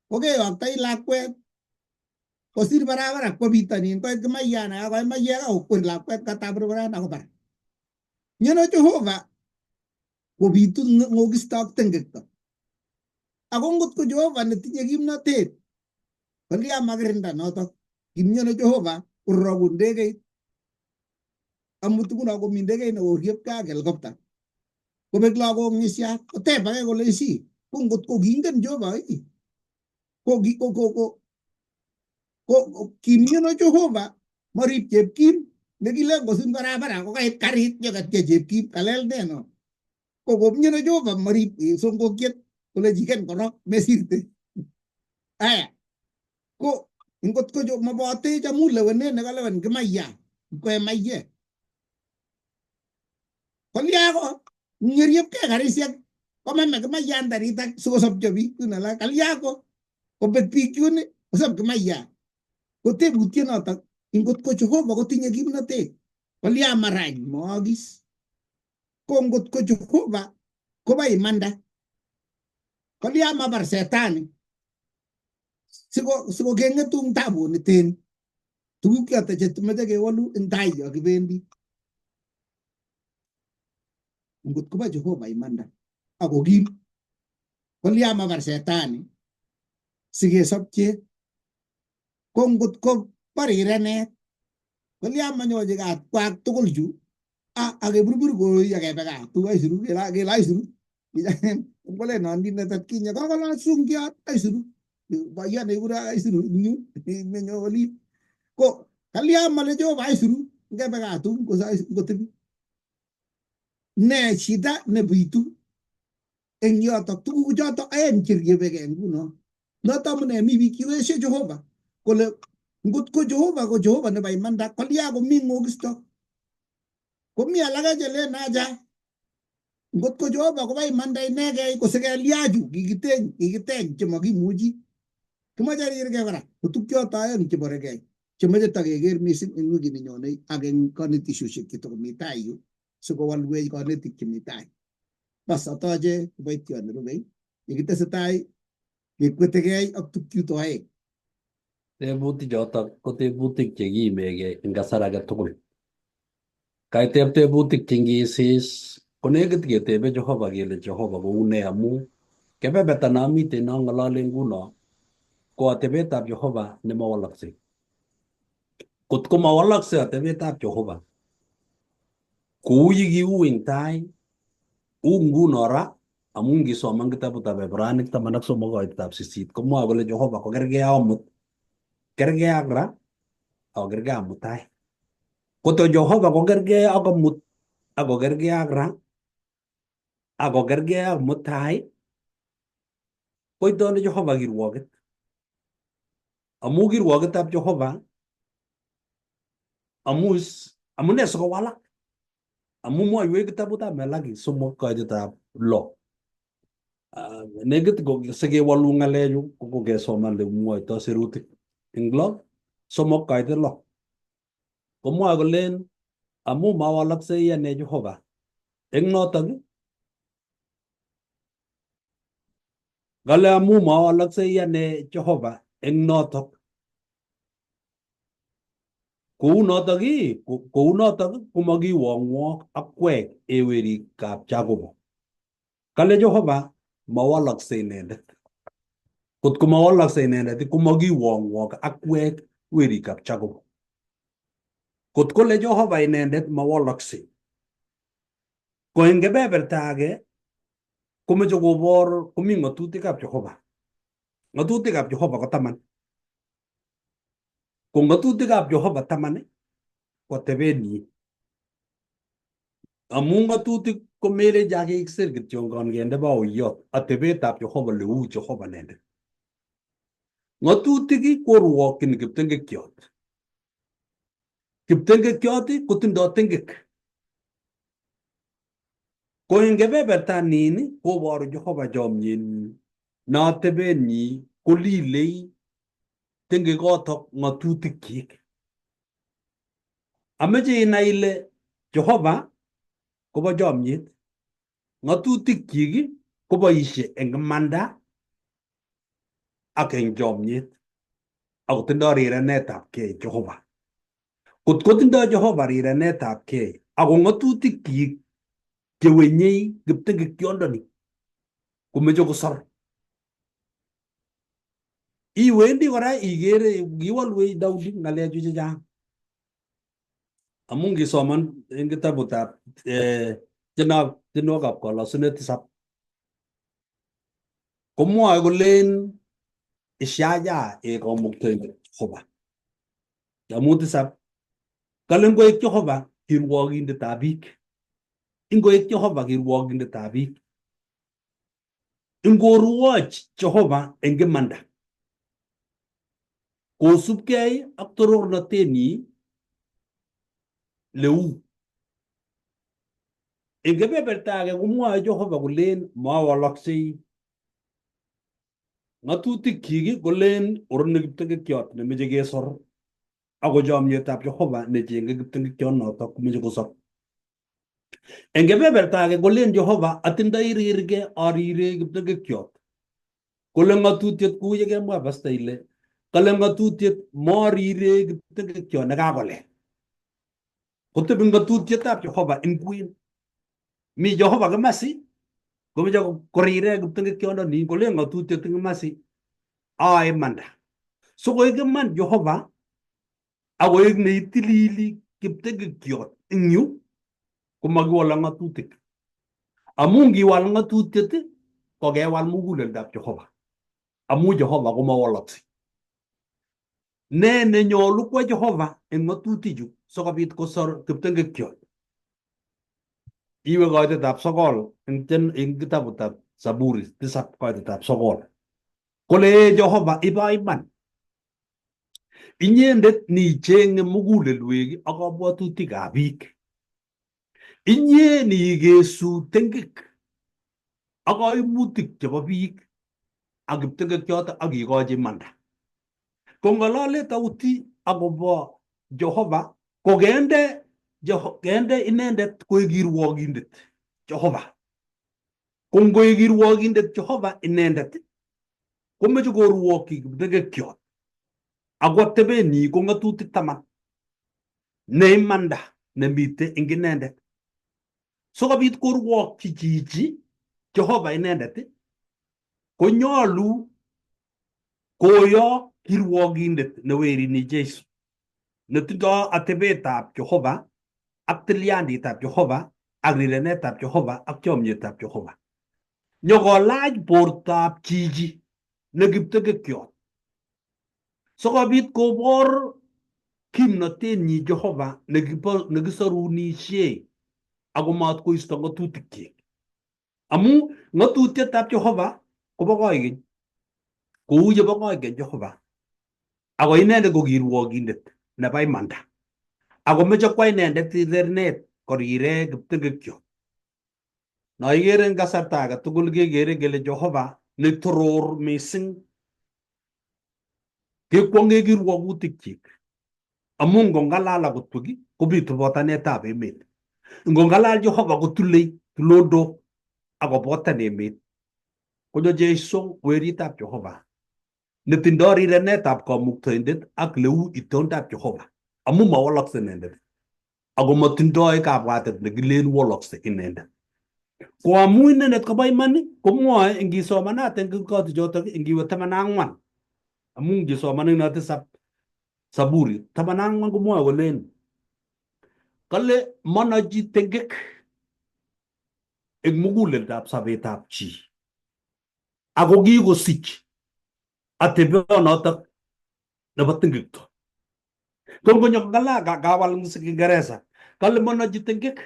kokeyoktoi lakwet kosir barabara kwo bitonin koit kimayat nekakoe maiyek akokwer lakwet katabirbiran akobar. Nyono Jehova kobitu ng'okisto ak tengekto. Ako ngot ko Jehova netinye kimnotet, kolya makirinda notok. Kimnyono Jehova kororoku ndegeit. Amut nguno komi ndegeit nekoriepkei ak helikopta. Kobek lagok ng'isiat, koteb age kole isi, ko ngot ko kingen Jehova ii, ko ko ko ko ko kimnyono Jehova morib Chepkim nekilen kosun barabara kokait karit nyoketye Chepkim kalel ne no. Ko komnyono Jehova morib songokiet kole chiken korok mesirte. Aya ko ngot ko mabotech amu lewenet nekalewen kimaiya koe maiyek. Kolya ko ngeriepkei karisiek komame kimayan tarit ak sikosopcho biik chun alak. Kalya ko kobek biik chun kosop kimayan. Ko tebutiet notok ngot ko Jehova kotinye kimnotet kolya marany mookis. Ko ngot ko Jehova kobo imanda kolya mabar setani siko keng'etu eng tabuniten tuguk choto chemoche kewolu eng tai yo kibendi. Ngot kobo Jehova imanda ako kim kolya mabar setani sikesopche. Ko ngot ko bo rirenet kolya manyochi kat kwak tugul chu akeburbur koi akebe kaa tu aisuru kele aisuru kole nondindet atkinye kokolach sungiot aisuru boyot nekikure aisuru eng yu menyo olin ko kalya male Jehova aisuru ngebe kaa tum ngotebi ne shida nebitu eng yotok tuguchoto aeng cheryebekei nguno. Noto amune mi biik chekoesio Jehova kole ngot ko Jehova ko Jehova nebo imanda kolya komi ng'okisto. Komi alake chelen acha ngot ko Jehova kobo imanda inegei ko sikelya chu kikiteny kikiteny chemakimuchi. Kimoche rirgei kora ko tukchoto aeng cheborekei chemoche takeker mising eng wikit nenyone ak eng konetisiosiek chetokomi tai yu sikowolwech konetik chemi tai. Bas atoche kiboitiot nerubei yekitesetai kekwetegei ak tukchuto aeng. Tebutik chotok ko tebutik che kiimegei eng kasar age tugul. Kaiteb tebutik che ngisis konekit ketebe Jehova kele Jehova koune amu kebeberta namiten nong'olole nguno ko atebetab Jehova nemawalaksei. Kotko mawalaksei atebetab Jehova kou ye kiu eng tai u nguno ra amu ngisoman kitabutab Ibranik 13 koitetab 8 komwoe kole Jehova kokergei ak amut, kergei ak ra ako kergei ak mutai. Koto Jehova kokergei ak amut ak kokergei ak ra Akokergei ak mutai koitoni Jehova kirwoket. Amu kirwoketab Jehova amu amune sikowalak amu mwoiwech kitabutab Malaki 3 koitetab 6. Nekit sikewolu ng'alechu ko kokesoman lemwoito sirutik eng 6 3 koitet 6 komwoe kolen amu mawalaksei ane Jehova eng notok kale amu mawalaksei ane Jehova eng notok kounotok kounotok komakiwongwok akwek ewerikab Jakobo. Kale Jehova mawalaksei inendet. Kot ko mawalaksei inendet komakiwongwok akwek werikab Jakobo. Kot kole Jehova inendet mawalaksei. Ko eng kebeberta age komeche kobor komi ng'atutikab Jehova. Ng'atutikab Jehova ko 10. Ko ng'atutikab Jehova 10 ko atebenyi. Amu ng'atutik ko melechi akikisir kityongon kende baoyot atebetab Jehova leu Jehova inendet. Ng'atutik korwokyin kiptengekyot. Kiptengekyot kotindoi tengek. Ko eng kebeberta nin koboru Jehova chomyenyi ne atebenyi kolilei tengekotok ng'atutikyik. Ameche inai ile Jehova kobo chomyet. Ng'atutikyik koboisie eng imanda ak eng chomyet akotindoi rirenetab kei Jehova. Kot kotindoi Jehova rirenetab kei ako ng'atutikyik chewenyei kiptengekyondoni komeche kosor. Iwendi kora ikere kiwolwech Daudi ng'alechu chechang. Amu ngisoman eng kitabutab tienwokikab kolosunet 7 komwoe kolen Ishaya e kamuktaindet Jehova. Amu 7 kale ngoek Jehova kirwokindetab biik. Ingoek Jehova kirwokindetab biik. Ingorwoch Jehova eng imanda. Kosubkei ak torornatenyi leu. Eng kebeberta age komwoe Jehova kolen mawalaksei. Ng'atutikyik kolen oroni kiptengekyot nemeche kesor ako chomyetab Jehova nechenge kiptengekyot notok komeche kosor. Eng kebeberta age kolen Jehova atindoi rirge arire kiptengekyot. Kole ng'atutiet kou yekemwa pasta ile kale ng'atutiet morire kiptengekyot nekakolel. Kotebi ng'atutietab Jehova eng kwen. Mi Jehova komasi komeche korire kiptengekyondoni kolen ng'atutiet eng komasi aae imanda. Sikoek iman Jehova akoek neitilili kiptengekyot eng yu komakiwole ng'atutik. Amu ngiwal ng'atutiet ko kewal muguleldab Jehova. Amu Jehova komawalaksei. Ne nenyolu kwa Jehova eng ng'atutichu sikobit kosor kiptengekyot. Iwe koitetab 9 eng kitabutab Zaburi 7 koitetab 9. Kole ee Jehova ibo iman. Inyendet nichenge mugulelwek ak kabwatutikab biik. Inye niikesu tengek ak kaimutik chebo biik ak kiptengekyoto ak ikochi imanda. Kong'olole Daudi akobo Jehova ko kende inendet koek kirwokindet Jehova. Ko ngoek kirwokindet Jehova inendet komeche korwokyi kiptengekyot ako atebenyi ko ng'atutik 10 ne imanda nemite eng inendet. Sikobit korwokyi chichi Jehova inendet konyolu koyok kirwokindet newerini Jesu netindoi atebetab Jehova ak tilyanditab Jehova ak rirenetab Jehova ak chomyetab Jehova. Nyokolach bortab chichi ne kiptengekyot. Sikobit kobor kimnotenyi Jehova nekisorunishe ako mat koisto ng'atutikyik. Amu ng'atutietab Jehova kobo koikeny kou yebo koikeny Jehova. Ako inendet ko kirwokindet nebo imanda. Ako meche kwa inendet rirenet korire kiptengekyo. No ikere eng kasarta age tugul kekere kele Jehova ne toror mising. Kekwong'e kirwokutikchik. Amu ngong'alal akotwek kobitu botanetab emet. Ngong'alal Jehova kotulei tulondok akobotan emet. Konyo Jesu weritab Jehova netindoi rirenetab kamuktaindet ak leu itondab Jehova amu mawalakse inendet ako matindoi kabwatet nekilen walakse inendet. Ko amu inendet kobo iman komwoe ingisomanate eng chotok ingiwe 14 amu ngisoman eng 7 Saburi 14 komwoe kolen kale manochi tengek eng muguleldab sobetab chi ako kikosich atebionotok nebo tengekto. Ko ngonyo kong'alal kawal eng Kiingereza kale manochi tengek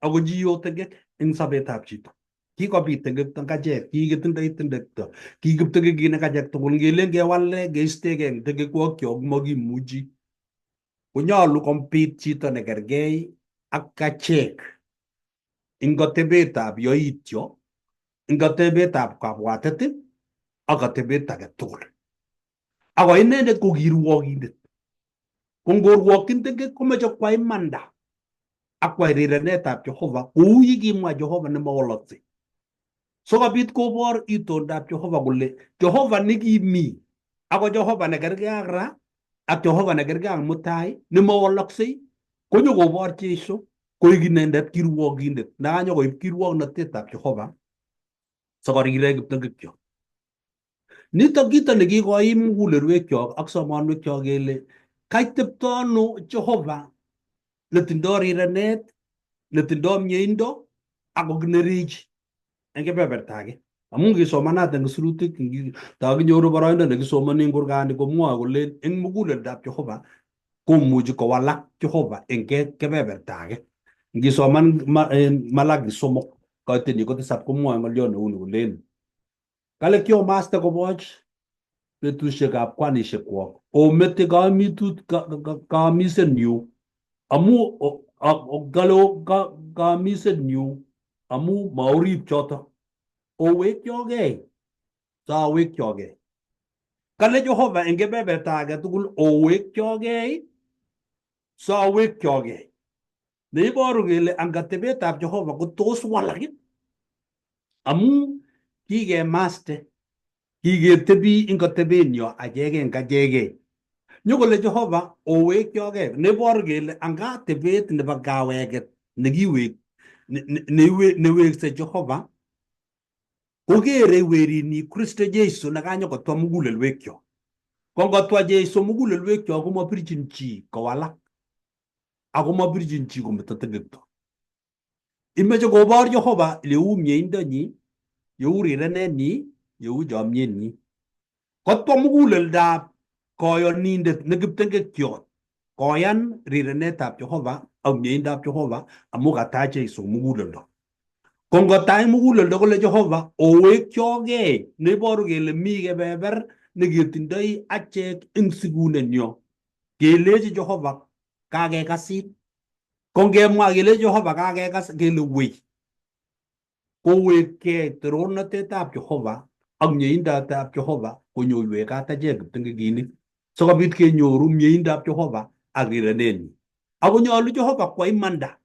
ako chiyo tengek eng sobetab chito. Kikobit tengekto eng achek, kikitindoi tengekto, kikiptengekinik achek tugul. Ngelen kewale keistegei eng tengekwokyok makimuchi. Konyolu kombit chito nekergei ak achek eng atebetab yoityo, eng atebetab kabwatet ak atebet age tugul. Ako inendet ko kirwokindet. Ko ngorwokyin tengek komoche kwa imanda ak kwai rirenetab Jehova kou yekimwa Jehova nemawalaksei. Sikobit kobor itondab Jehova kole Jehova nekimi ako Jehova nekergei ak ra ak Jehova nekergei ak mutai nemawalaksei konyo kobor Jesu koik inendet kirwokindet nekanyokoib kirwoknotetab Jehova sikorirek kiptengekkyok. Nitok kito nekikoim mugulelwekyok ak somonwekyok kele kaitepto ano Jehova netindoi rirenet, netindoi mieindo ako kinerechi eng kebeberta age. Amu ngisomanat eng sirutik takinyoru boroindo nekisomoni eng kurgani komwoe kolen eng muguleldab Jehova komuchi kowalak Jehova eng kebeberta age. Ngisoman Malaki 3 koitenyi ko 7 komwoe ng'olyot neuni kolen Kale kiomaste koboch betusiekab kwanishekwok omete kaamisenyu amu kale kaamisenyu amu maorib choto owekyogei sawekyogei. Kale Jehova eng kebeberta age tugul owekyogei sawekyogei. Neiboru kele angatebetab Jehova ko tos walak amu kikemaste kiketebi eng atebenyo achegei eng achegei. Nyokole Jehova owekyogei neboru kele anga atebet nebo kaweket nekiwek newekse Jehova kokere werini Kristo Jesu nekanyokotwa mugulelwekyok. Ko ngotwa Jesu mugulelwekyok komabirchin chi kowalak ako mabirchin chi kometo tengekto. Imeche kobor Jehova leu mieindonyi, yeu rirenenyi, yeu chomyenyi. Kotwa muguleldab koyonindet nekiptengekyot koyan rirenetab Jehova ak mieindab Jehova amu katach Jesu muguleldo. Ko ngotach muguleldo kole Jehova owekyogei neiboru kele mi kebeber neketindoi achek eng sikunenyo. Kelechi Jehova kakekasit. Ko ngemwa kele Jehova kakekas kele wei. Kowekkei torornatetab Jehova ak mieindab Jehova konyoiwech kat achek kiptengekinik sikobit kenyoru mieindab Jehova ak rirenenyi. Ako nyolu Jehova kwa imanda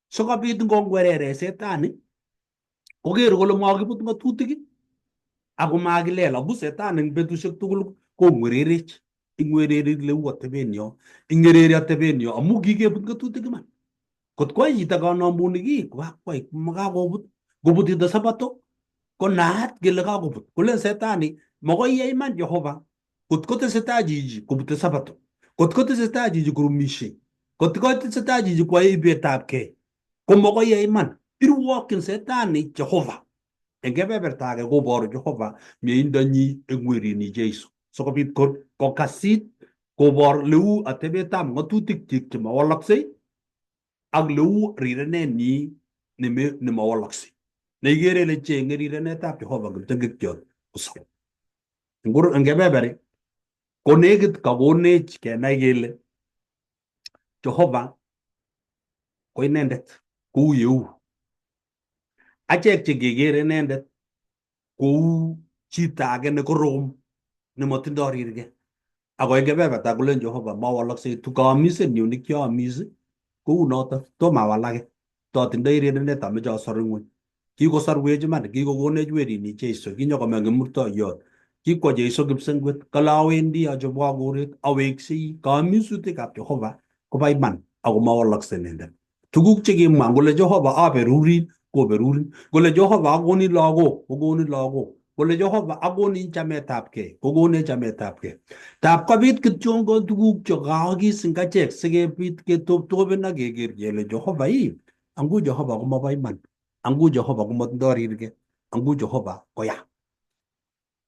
sikobit ngongwerere setani koker kole makibut ng'atutik ako makilel amu setani eng betusiek tugul kongwererech ingwereri leu atebenyo ingwereri atebenyo amu kikebut ng'atutik iman. Kot kwai chito kanamunik ii kokakwai makakobut ngobut chito sabato ko naat kele kakobut kolen setani makoi iyai iman Jehova kot kotesetai chichi kobute sabato kot kotesetai chichi korumishei kot kotesetai chichi koyae ibetab kei ko makoi iyai iman irwokyin setani Jehova. Eng kebeberta age koboru Jehova mieindonyi eng werini Jesu sikobit kokasit kobor leu atebetab ng'atutikyik chemawalaksei ak leu rirenenyi nemawalaksei. Neikere ile cheng'e rirenetab Jehova kiptengektiot kosop. Eng kebeberi konekit kakonech kenai kele Jehova ko inendet kou yeu. Achek chekekere inendet kou chito age nekorom nemotindoi rirge. Ako eng kebeberta kolen Jehova mawalaksei tukamisetnyu nekiomis kou noto tom awalake. Totindoi rirenet ameche asor ng'weny. Kikosorwech iman, kikokonech werini Jeiso, kinyokome kimurtoiyot. Kikwo Jeiso kipsengwet, kale awendi achobwok koret, aweksei. Kamisutikab Jehova koba iman ako mawalakse inendet. Tuguk chekimwa ngole Jehova aberurin koberurin, kole Jehova akonin lagok kokonin lagok, kole Jehova akonin chametabgei kokonech chametabgei. Tab kobit kityongon tuguk chekaakis eng achek sikebit ketoptopen ak keker kele Jehova ii, angu Jehova komobo iman, angu Jehova komotindoi rirge, angu Jehova koya.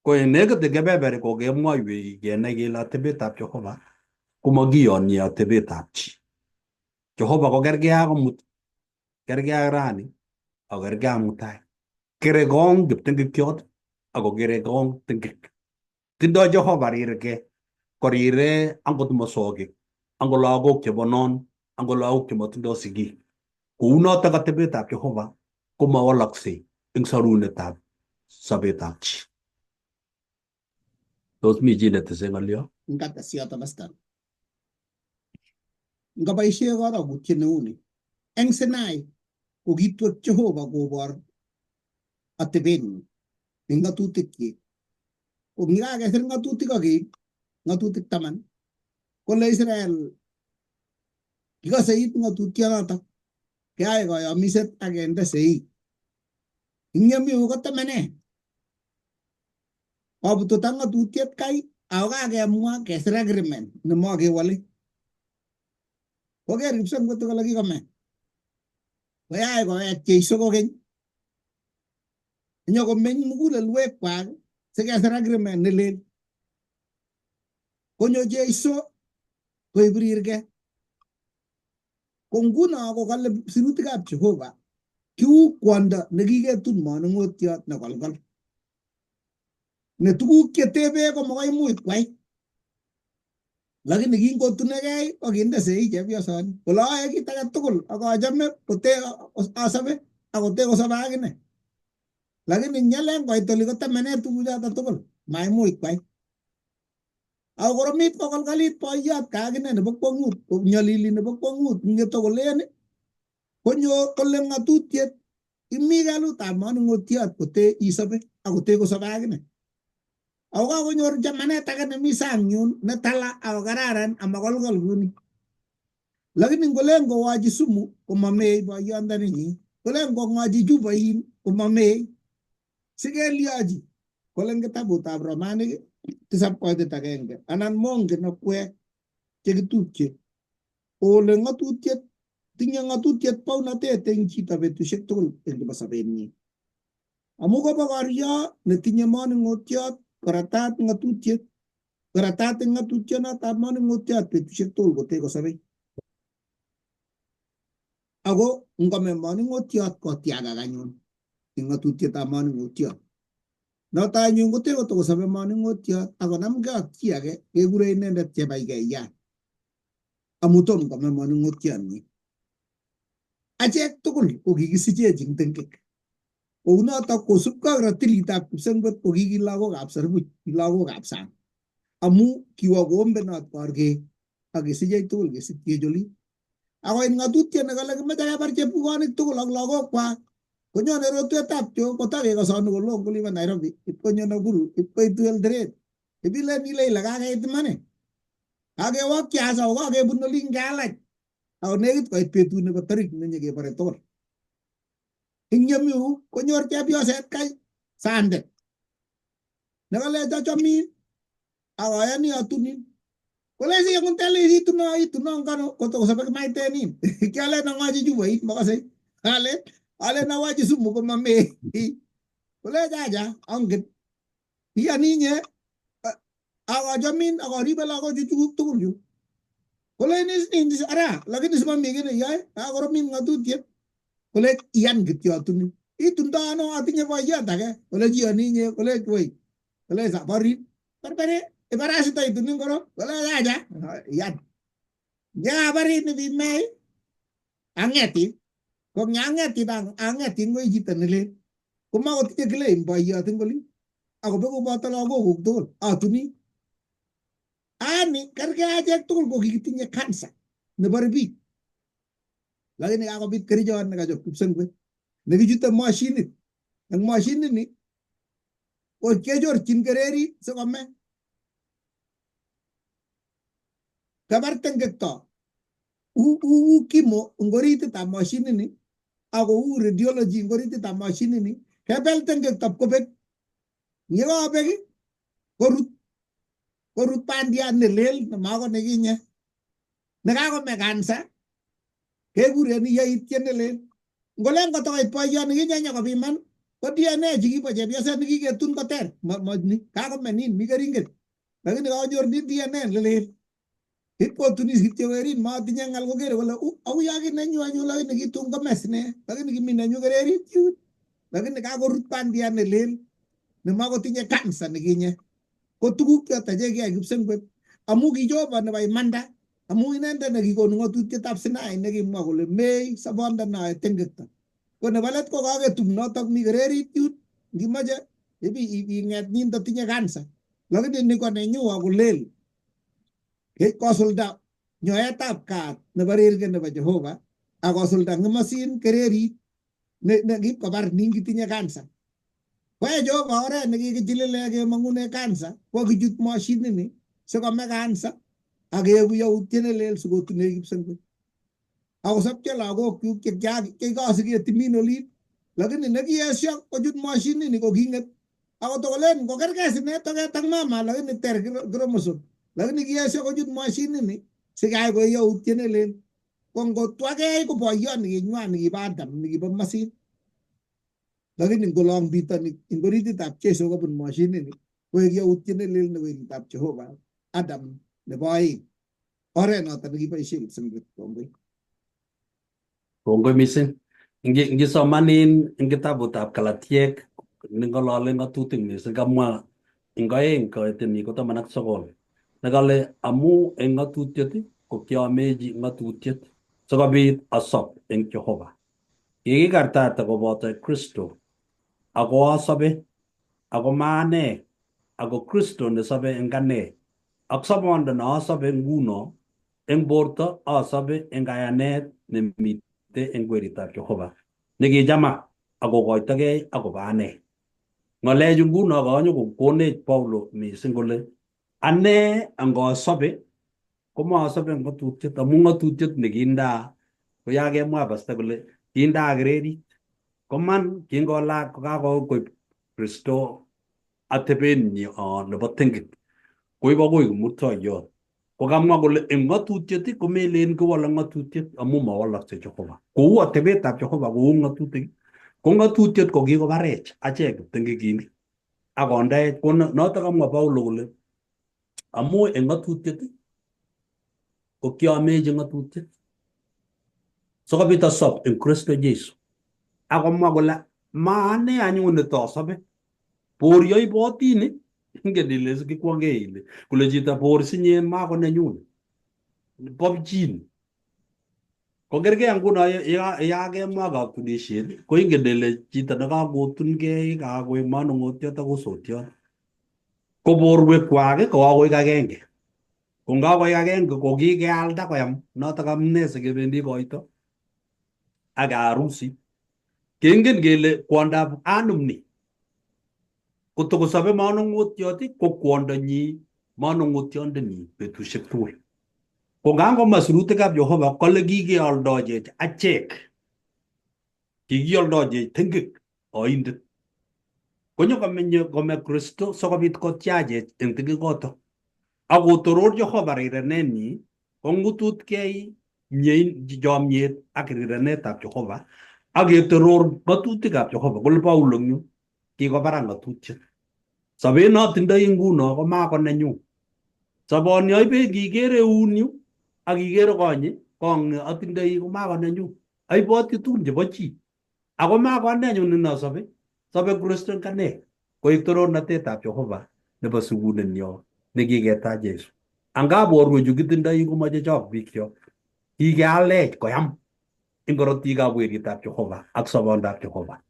Ko en nekit en kebeberi kokemwoiwech kenai kele atebetab Jehova komokiyonye atebetab chi. Jehova ko kergei ak amut, kergei ak rani, ako kergei ak mutai. Kerekong kiptengektiot ako kerekong tengek. Tindoi Jehova rirge, korire angot mosogik, angot lagok chebo non, angot lagok chemotindoi sigik. Kounotok atebetab Jehova komawalaksei eng sorunetab sobetab chi. Tos mi chi netese ng'olyo? Ngates yoto pastor. Ngaboisie korokutiet neuni. Eng Sinai ko kitwek Jehova kobor atebenyi eng ng'atutikyik. Ko ngikakesir ng'atutik ak keib ng'atutik 10 kole Israel kikose it ng'atutionotok keyai koyomiset ak kende sein. Eng yemiu kotemene. Kobututa ng'atutiet kai ako kakemwa kesir agreement nemokewole. Koker kipsengwet kole kikome. Koyai kowek Jeiso kokeny. Nyokomeny mugulelwekwak sikesir agreement nelel. Konyo Jeiso koib rirge. Ko nguno kokale sirutikab Jehova kiu kwondo nekiketun manung'otiot nekolkol. Ne tuguk chetebe komakoimuch kwai. Lakini kingotunegei kokinde sei chepyosoni kole ayoe kit age tugul ak achome kote asobe akote kosobe akine. Lakini nyalen koit oli kotemene tuguchoto tugul maimuch kwai. Ako koromit kokolkolit boiyot ka akine nebo kwong'ut konyolili nebo kwong'ut ng'eto kolen konyo kole ng'atutiet imi kalutab manung'otiot kote isobe akote kosobe akine. Ako kakonyor chamanet age nemi sang yun netala ako kararan amakolkol kuni. Lakini ngolen kowachi sumu komamei boyondoninyi. Kolen kong'ochi chupoin komamei. Sikelyochi kole eng kitabutab Romanik 7:1 anan mongen akwek chekitupche ole ng'atutiet tinye ng'atutiet baunatet eng chito betusiek tugul eng chebo sobenyi. Amu kobo koryo netinye manung'otiot koratat ng'atutiet koratat eng ng'atutionotab manung'otiot betusiek tugul kote kosobei. Ako ngome manung'otiot kotiakak anyun eng ng'atutietab manung'otiot. Noto anyun kote kotokosobe manung'otiot akonamgei ak chi age kekure inendet chebaikeiyat amu tom kome manung'otionyi. Achek tugul ko kikisichech eng tengek. Kounotok kosubkei ak ratilitab kipsengwet ko kiki lagokab serbuch, ki lagokab sang. Amu kiwo koombenot korgek ak kesichech tugul kesikyech olin. Akoit ng'atutiet nekale kimoche kebar chepukonik tugul ak lagokwak konyone rotwetab Jehova kotakekosonu koloo kolibo Nairobi ipkonyo Nakuru ipkoitu Eldoret ibilen ile ile kakeit iman kakewokyi as ako kakebun olin kalach ako nekit koit betut nebo tarik nenyekebore tugul. Eng yemiu konyor chepyoset kai sandet nekalech achomin akoyani atunin kole si angot alen ituno ituno ngano kotokosobe kimaitenin kialen ang'ochi chupoit makase alen alen awachi sumu komamei kole chacha angen iyani inye akachomin akaribe lagochu tuguk tugul chu kole nis ara lakini simami kiy neyoe kakoromit ng'atutiet kole iyan kityo atunin Itundo ano atinye boyot age kole chiyoni inye kole woi kole saborin berbere ibarasita itunin koro kole acha yan yekabarin ibimei ang'etin ko ng'ang'etin ang'etin koi chito nelel komakotinye claim boyot eng olin akobeku boto lagokuk tugul atuni ani kerkei achek tugul ko kikitinye cancer nebore biik lakini kakobit kerichot nekachop kipsengwet nekichute mashinit eng mashinit ni ko kechorchin kererit sikome kabar tengekto u chemo eng orititab mashinit ni ako u radiology eng orititab mashinit ni kebel tengekto kobek yekobek korut korut bandiat nelel nemako nekinye nekakome kansa kekuren yaitye nelel ngolen kotokoit boyot nekinye nyokopiman ko DNA chikibo chepyoset nekiketun koter ni kakome nin mi keringet lakini kakonyor ni DNA lelel ipkotunis kityo werin matinye ngal kokere kole auyo ki nenyu anyun lakini kitun komes ne lakini kimi nenyu kererit yun lakini kakorut bandiat nelel nemakotinye kansa nekinye ko tuguk choto chekiyai kipsengwet amu ki Jehova nebo imanda amu inendet nekikonu ng'otutietab Sinai nekimwa kole mei sobondo noe tengekto ko nebo let ko kaketum notok mi kererit yun ngimoche ibi ing'et nindo tinye kansa lakini ni ko nenyu akolel kosulda nyoetab kat nebo rirge nebo Jehova akosulda ng'omosin kererit ne kipkobar nin kitinye kansa koyai Jehova oret nekikichilile kemong'une kansa ko kichut mashinit ni sikome kansa akeeku yautiet nelel sikotunech kipsengwet akosopcho lagok kyuk chekikosike timin olin lakini nekiesio kochut mashinit ni ko king'et akot kolen kokerkei sine toket ak mama lakini ter chromosome lakini kiesio kochut mashinit ni sikayai koek yautiet nelel ko ngotwakei ko boyot nikinywan nikibo Adam nikibo masin lakini ngolong bitoni eng orititab Jesu kobun mashinit ni koek yautiet nelel ne weritab Jehova Adam nebo aeng oret noto nekiboisie kipsengwet kongoi. Kongoi mising. Ngisomanin eng kitabutab Galatiek neng'olole ng'atutik mising kamwa eng 2 koiteni ko 19 nekale amu eng ng'atutiet ko kiamechi ng'atutiet sikobit asob eng Jehova. Kikikartate koboto Kristo ako asobe ako ma ane ako Kristo nesobe eng ane ak sobondo neasobe nguno eng borto asobe eng kayanet nemite eng weritab Jehova nekichama akokoitogei akobo ane. Ng'alechu nguno kanyokokonech Paulo mising kole ane angosobe komasobe ng'atutiet amu ng'atutiet nekindaa ko yakemwa pasta kole kindaa kererit koman kingolak kokakoib Kristo atebenyi nebo tengek koib akoi kimurtoiyot ko kamwa kole eng ng'atutiet komelen kiwole ng'atutiet amu mawalakse Jehova kou atebetab Jehova kou ng'atutik ko ng'atutiet ko kikobarech achek kiptengekinik akondeech ko notok kamwa Paulo kole amu eng ng'atutiet ko kiamechi ng'atutiet sikobit asob eng Kristo Jesu akomwa kole ma ane anyun netosobe bor yoibotini ingen ile sikikwonge ile kole chito bor sinye mako nenyun bo pchin ko kerkei nguno yakemwa katunisiet ko ingen ile chito nekakotunkei kakoek manung'otiot ak osotiot ko borwekwak ko kakoek agenge ko ngakoek agenge ko kikealda koyam notok amune sikebendi koito ak harusi kengen kele kwondab anum ni kotokosobe manung'otiot ko kwondonyi manung'otiondenyi betusiek tugul ko ngangomwa sirutikab Jehova kole kikeoldochech achek kikioldochech tengek oindet konyo komenye kome Kristo sikobit kotyachech eng tengekoto akotoror Jehova rirenenyi kong'ututkei chomyet ak rirenetab Jehova ak ketoror ng'atutikab Jehova kole Paulo eng yu kikobarak ng'atutiet sobet notindoi nguno ko mako nenyu soboni aibe ngikere eunyu ak ikere konyi kong atindoi ko mako nenyu aiboti tugun chebo chi Ako mako ane anyun nenosobe, sobe Kristo eng ane koek torornatetab Jehova nebo sikunenyo nekiketach Jesu. Anga borwechu kitindoi komoche chok biikchok. Kikealech koyam eng korotikab weritab Jehova ak sobondab Jehova.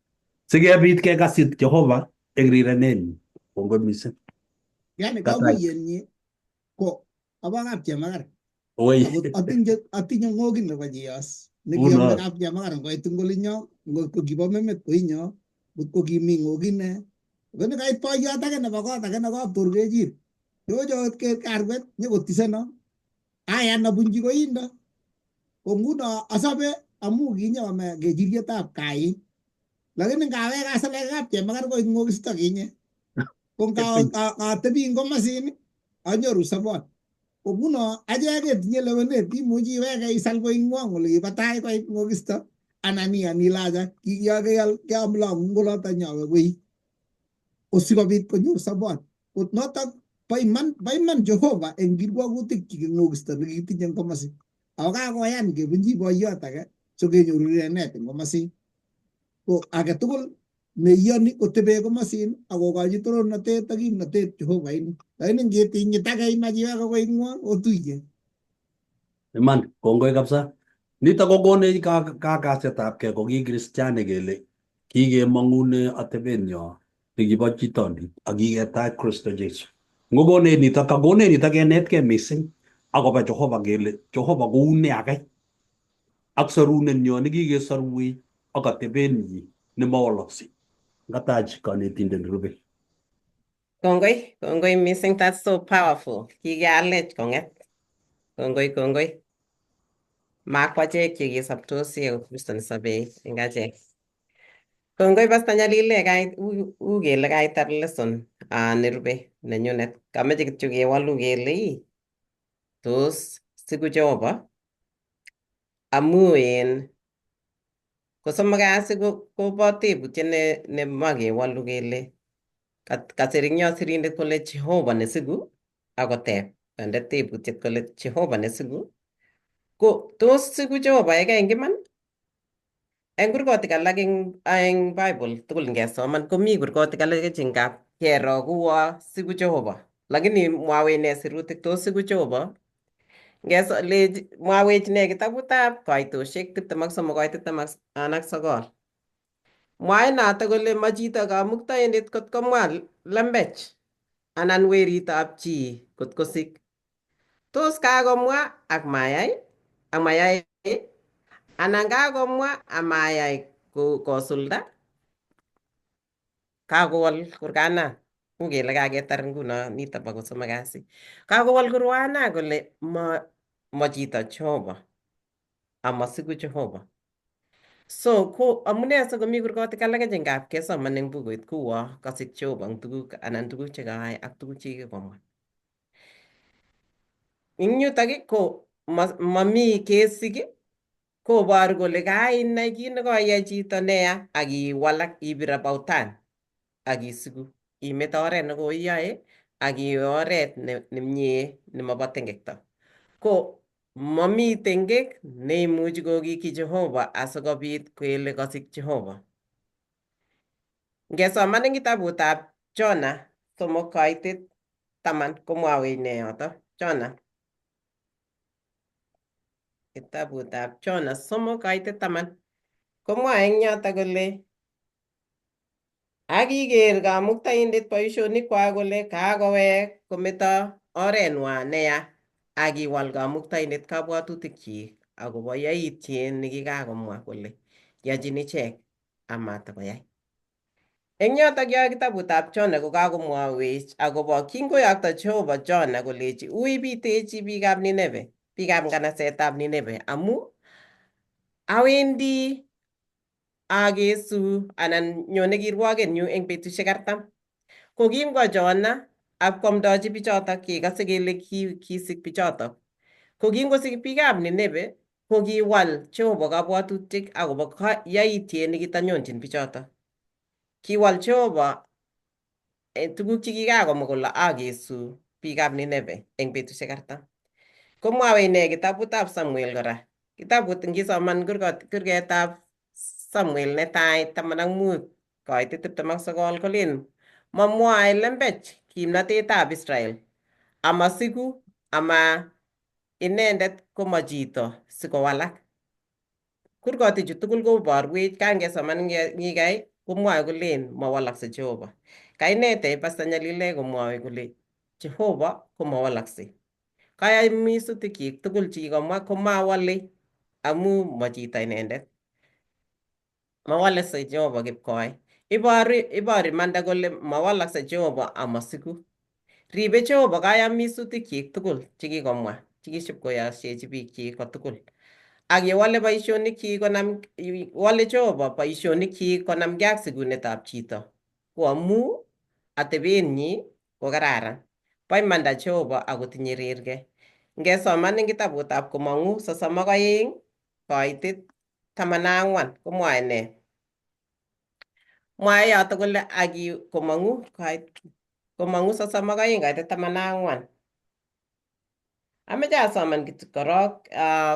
Sikebit kekasit Jehova eng rirenenyi. Kongoi mising. Yani Katai. kaguyenyi ko abo kapchemakar. Oi. Akot atinye ng'okit nebo chiyos nekiame Unot. kapchemakar ngoit eng olinyo, ngot ko kibo memet koinyo, ngot ko kimi ng'okit ne. Ko nekait boiyot age nebo kot age nekaptor kechir. Nyochot ke karwet nyokotiseno. Ayan abunchi koindo. Ko nguno asobe amu kinyome kechirietab kai. Lakini ngawek asalek kapchemakar koit ng'okisto kinye. Ko ngatebi eng komasin anyoru sobon. Ko nguno achek ketinye lewenet, imuchi iweke isal koing'wong ole kibo tai koit ng'okisto anan iyan ilachak keam long'u koloto nyowe koi kosikobit konyor sobon. Ko notok bo iman Jehova eng kirwokutikchik eng ng'okisto nekikitinye eng komosi. Ako kakoyan kebunchi boiyot age so kenyoru rirenet eng komosin. Ko age tugul neiyoni kotebe komosin akokochi torornatet ak kimnatet Jehova ini. Lakini ngitinyitake imach iweke koing'wong otuiye. Iman, kongoi kabisa. Nitok kokonech kakasetabkei ko ki kristianik kele kikemong'une atebenyo nekibo chitondit ak kiketach Kristo Jesu. Ngokonech nitok, kakonech nitok kenetkei mising akobo Jehova kele Jehova koune akai ak sorunenyo nekikesorwech ak atebenyi nemawalaksei. Ngatach kanetindet nerube. Kongoi, kongoi missing. That's so powerful. Kikealech kong'et. Kongoi, kongoi. Makwachek chekisoptosi ako Kristo nesobei eng achek. Kongoi Pastor Nyalile kait u kele kaitar lesson nerube nenyunet. Kameche kityo kewalu kele ii tos siku Jehova amu en kosomok kasi kobo tebutiet ne makewalu kele kasir eng yo sirindet kole Jehova nesiku akoteb kande tebutiet kole Jehova nesiku ko tos siku Jehova ege eng iman? Eng kurgotik alak eng Bible tugul ngesoman komi kurgotik alak chengap kero kuwo siku Jehova lakini mwawech ne sirutik tos siku Jehova ngeso lech mwawech ne kitabutab Koitosiek 23 koit 29. Mwae noto kole ma chito kamuktaindet kot komwa lembech anan weritab chi kot kosik. Tos kakomwa ak mayai anan kakomwa amayai kosulda kakowal kurgana u kele kaketar nguno nito bo kosomok kasi kakowal kurwana kole ma chito Jehova ama siku Jehova. So ko amune sikomi kurgotik alake chengap kesoman eng bukuit kuwo kasik Jehova eng tuguk anan tuguk chekayai ak tuguk chekikomwa. Eng yutok ko mami kesik koboru kole kainai kit nekoyai chito neya ak iwalak ibir about turn ak isiku imete oret nekoiyoe ak iwe oret nemie nemobo tengekto. Ko mami tengek neimuchi kokikyi Jehova asikobit kele kasik Jehova. Ngesoman eng kitabutab Jona 3 koitet 10 komwawech ne yoto Jona. Kitabutab Jona 3 koitet 10 komwae eng yoto kole ak kiker kamuktaindet boisionikwak kole kakowek kometo orenwa neya ak kiwal kamuktaindet kabwatutikyik akobo yaitiet nekikakomwa kole yachin ichek amatakoyai. Eng yotok yo kitabutab Jona kokakomwawech akobo kingoyokto Jehova Jona kolechi ui bitechi biikab Nineve, biikab nganasetab Nineve amu awendi akesu anan nyone kirwokenyu eng betusiek 40. Ko kingwo Jona ak kwamdochi bichotok kekase kele kisik bichotok. Ko kingosik biikab Nineve ko kiwal Jehova kabwatutik akobo yaitiet nekitanyonjin bichotok. Kiwal Jehova tuguk chekikakomwa kole akesu biikab Nineve eng betusiek 40. Komwawech ne kitabutab Samuel kora. Kitabut ngisoman kurgetab Samuel netai 15 koitet 29 kolen mamwae lembech kimnatetab Israel amasiku ama inendet koma chito sikowalak. Kurgotichu tugul koborwech kangesoman ngikai komwoe kolen mawalakse Jehova. Kainetech Pastor Nyalile komwoe kole Jehova komawalakse. Kayamisutikchik tugul chekikomwa komawale amu ma chito inendet. Mawalakse Jehova kipkoi. Iboru imanda kole mawalakse Jehova amasiku. Ribe Jehova kayamisutikchik tugul chekikomwa chekisip koyosiechi biikchik kotugul. Ak yewole boisionikchik konam wole Jehova boisionikchik konamgei ak sikunetab chito. Ko amu atebenyi ko kararan. Bo imanda Jehova akotinye rirge. Ngesoman eng kitabutab Komong'u 32 koitit 14 komwoe nee? Mwae yoto kole aki komong'u koit komong'u 32 koitit 14. Ameche asoman kityo korok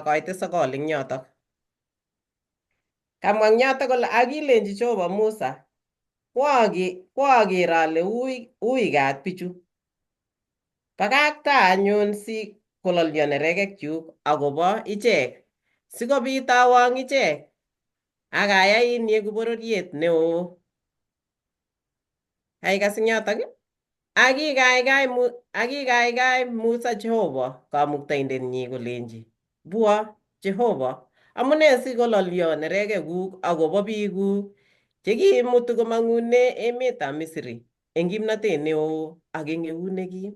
koitit 9 eng yotok. Kamwa eng yotok kole akilenji Jehova Musa kwaker ale ui kat bichu. Bakakta anyun si kololyo nerekekyuk akobo ichek sikobit awong ichek ak ayain ieku bororiet neo. Kaikas eng yotok? Akikaikai Musa Jehova kamuktaindenyi kolenji, Bua Jehova, amune sikololyo nerekekuk akobo biikuk chekiimutu komang'une emetab Misri eng kimnatet neo ak eng eut nekim.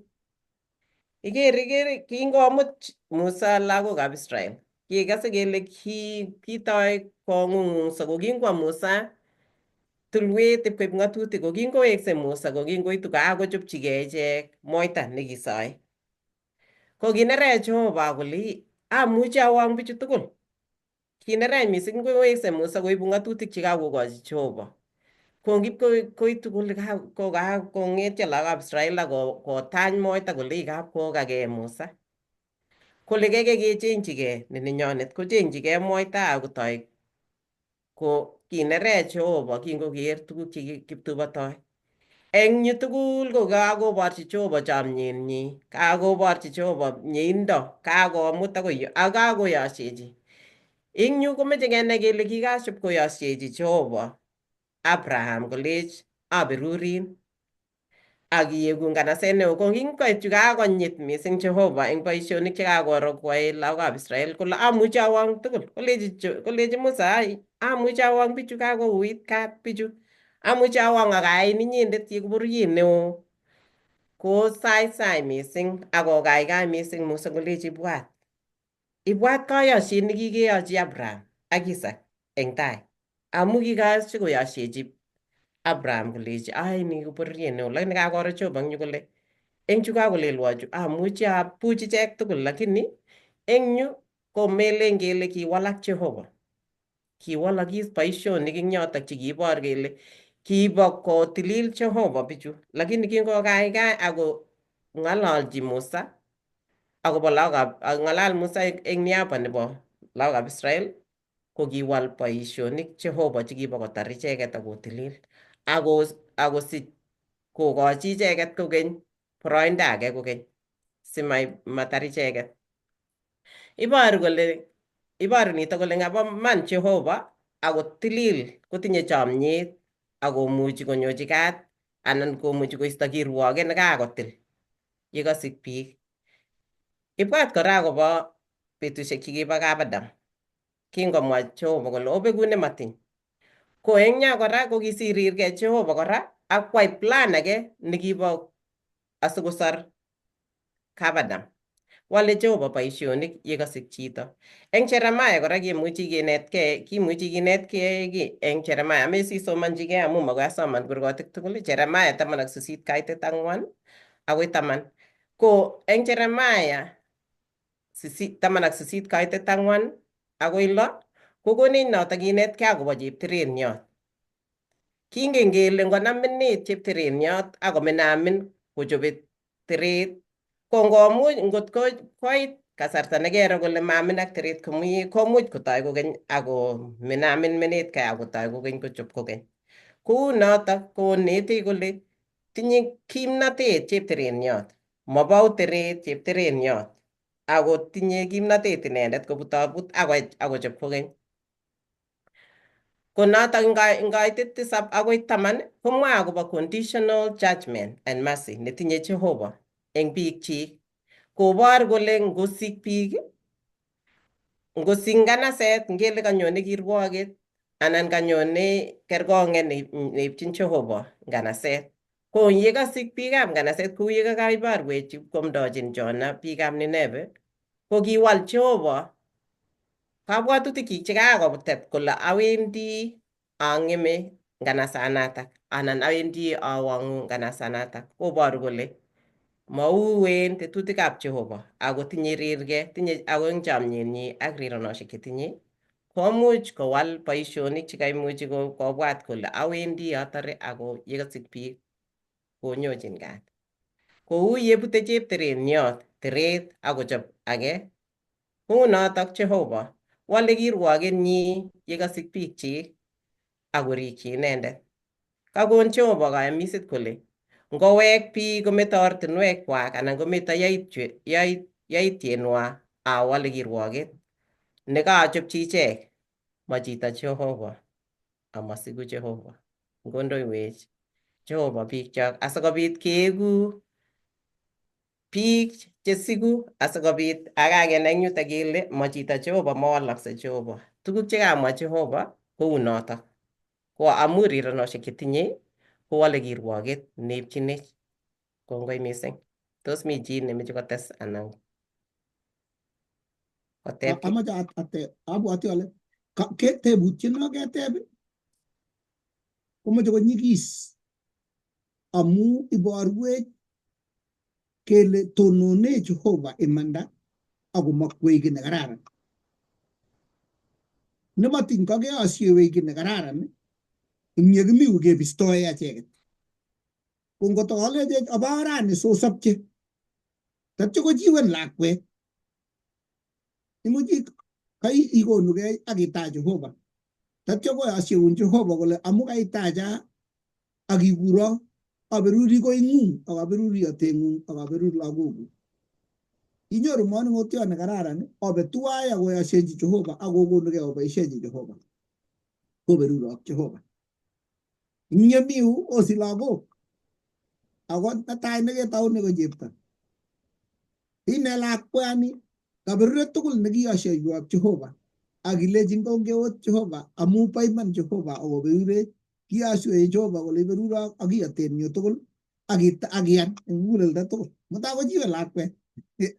Iker kingomut Musa lagokab Israel, kikase kele kitoi kong'ung'ungso ko kingwo Musa tulwet ipkoib ng'atutik ko kingowekse Musa ko kingoitu kakochopchigei ichek moita nekisoe. Ko kinerech Jehova kole amuchi awong bichu tugul. Kinerech mising ngowekse Musa koibu ng'atutik chekakokochi Jehova. Ko ngipkoitu kole kokakong'etyo lagokab Israel ak kotany moita kole kapkokakee Musa. Kole keke kechengchigei ne nenyonet kochengchigei moita akotoi ko kinerech Jehova kingoker tuguk che kiptubotoi. Eng yu tugul ko kakoborchi Jehova chomyenyi, kakoborchi Jehova mieindo, kakomut akoi yu ak kakoyosiechi. Eng yu komeche kenai kele kikasip koyosiechi Jehova Abraham kolech aberurin ak ieku nganaset neo. Ko kingoit yu kakonyit mising Jehova eng boisionik chekakoro koyae lagokab Israel kole amuchi awong tugul. Kolechi Musa amuchi awong bichu kakouit kat bichu. Amuchi awong ak ayain inyendet ieku bororiet neo. Kosaisai mising ak kokaikai mising Musa kolechi ibwat. Ibwat koyoshiet nekikeyochi Abraham ak Isaac eng tai. Amu kikasikoyosiechi Abraham kolechi aini ko bororiet neo lakini kakoro Jehova eng yu kole eng chu kakolelwo chu amuchi abuch ichek tugul lakini eng yu komelen kele kiwalak Jehova. Kiwalakis boisionik eng yotok chekibor kele kibo kotilil Jehova bichu lakini kingokaikai ako ng'ololchi Musa akobo lagokab ng'alal Musa eng niaba nebo lagokab Israel ko kiwal boisionik Jehova chekibo kotar icheket akotilil akosich kokochi icheket kokeny boroindo age kokeny simatar icheket. Iboru kole iboru nitok kole ngabo man Jehova ako tilil kotinye chomyet akomuchi konyochi kat anan komuchi koisto kirwoket nekakotil yekosik biik. Ibwat kora akobo betusiek chekibo kap Adam. Kingomwa Jehova kole obeku nematiny. Ko eng yo kora kokisirirgei Jehova kora ak kwai plan age nekibo asikosor kap Adam. Wale Jehova boisionik yekosik chito. Eng Jeremiah kora kimuchi kinetkei kiy eng Jeremiah. Ameche sisomonchigei amu makoi asoman kurgotik tugul. Jeremiah 18 kaitet 4 akoi 10. Ko eng Jeremiah 18 kaitet 4 akoi 6 kokonech notok kinetkei akobo cheptereniot. Kingen kele ngonam menet cheptereniot akominamin kochobe teret ko ngomuch ngot koit Kasarta nekero kole maminak teret komie komuch kotoi kokeny ako minamin menet kai akotoi kokeny kochop kokeny. Kou notok konetech kole tinye kimnatet cheptereniot, mobou teret cheptereniot ako tinye kimnatet inendet kobutobut akochop kokeny. Ko notok eng kaitet 7 akoi 10 komwa akobo conditional judgment and mercy netinye Jehova eng biikchik. Kobor kole ngosik biik, ngosik nganaset, ngele kanyone kirwoket anan kanyone kerkong'et neipchin Jehova nganaset. Ko yekasik biikab nganaset kou yekakaiborwech kwamdochin Jona biikab Nineve, ko kiwal Jehova kabwatutikyik chekakotet kole awendi ang'eme nganasanatak anan awendi awong'u nganasanatak koboru kole mauwen tetutikab Jehova ako tinye rirge, tinye ako eng chomyenyi ak rironoshek chetinye komuch kowal boisionik chekaimuchi kobwat kole awendi atore ako yekasik biik konyochin kat. Kou yebute cheptereniot teret akochop age kounotok Jehova wole kirwokenyi yekasik biikchik akorikyi inendet. Kakon Jehova kayamiset kole ngowek biik kometo ortinwekwak anan kometo yaityenwa awole kirwoket nekaachopchi ichek ma chito Jehova amasiku Jehova. Ngondoiwech Jehova biikchok asikobit keeku biik chesiku asikobit akakenai eng yutok kele ma chito Jehova mawalakse Jehova. Tuguk chekamwa Jehova kou notok. Ko amu rironoshek chetinye kowole kirwoket neipchinech. Kongoi mising. Tos mi chi nemeche kotes anan koteb kiy? Amache abwati ale tebutiet no keteb komoche konyikis amu iborwech kele tonone Jehova imanda akomakwech kiy nekararan. Nematiny kakeyosiewech kiy nekararan eng yekimiu kebistoe acheket. Ko ngot alechech oba orani sosopche tatyo kochiwen lakwet imuchi kai ikonugei ak itach Jehova tatyo koyosieun Jehova kole amu kaitacha ak ikuro aberuri koing'ung ak aberuri ateng'ung ak aberuri lagokuk. Inyoru manung'otiot nekararan obe tuwai ak oyosiechi Jehova ak okonugei oboisiechi Jehova koberurok Jehova. Ing yemiu osich lagok ako netai neketaune ko chepto. Ine lakwani kaberuret tugul nekiyosieywok Jehova ak ilechin kongeot Jehova amu bo iman Jehova akoberurech kiyoswech Jehova kole iberurok ak iyotenyu tugul ak iyan eng muguleldo tugul. Mutai kochiwe lakwet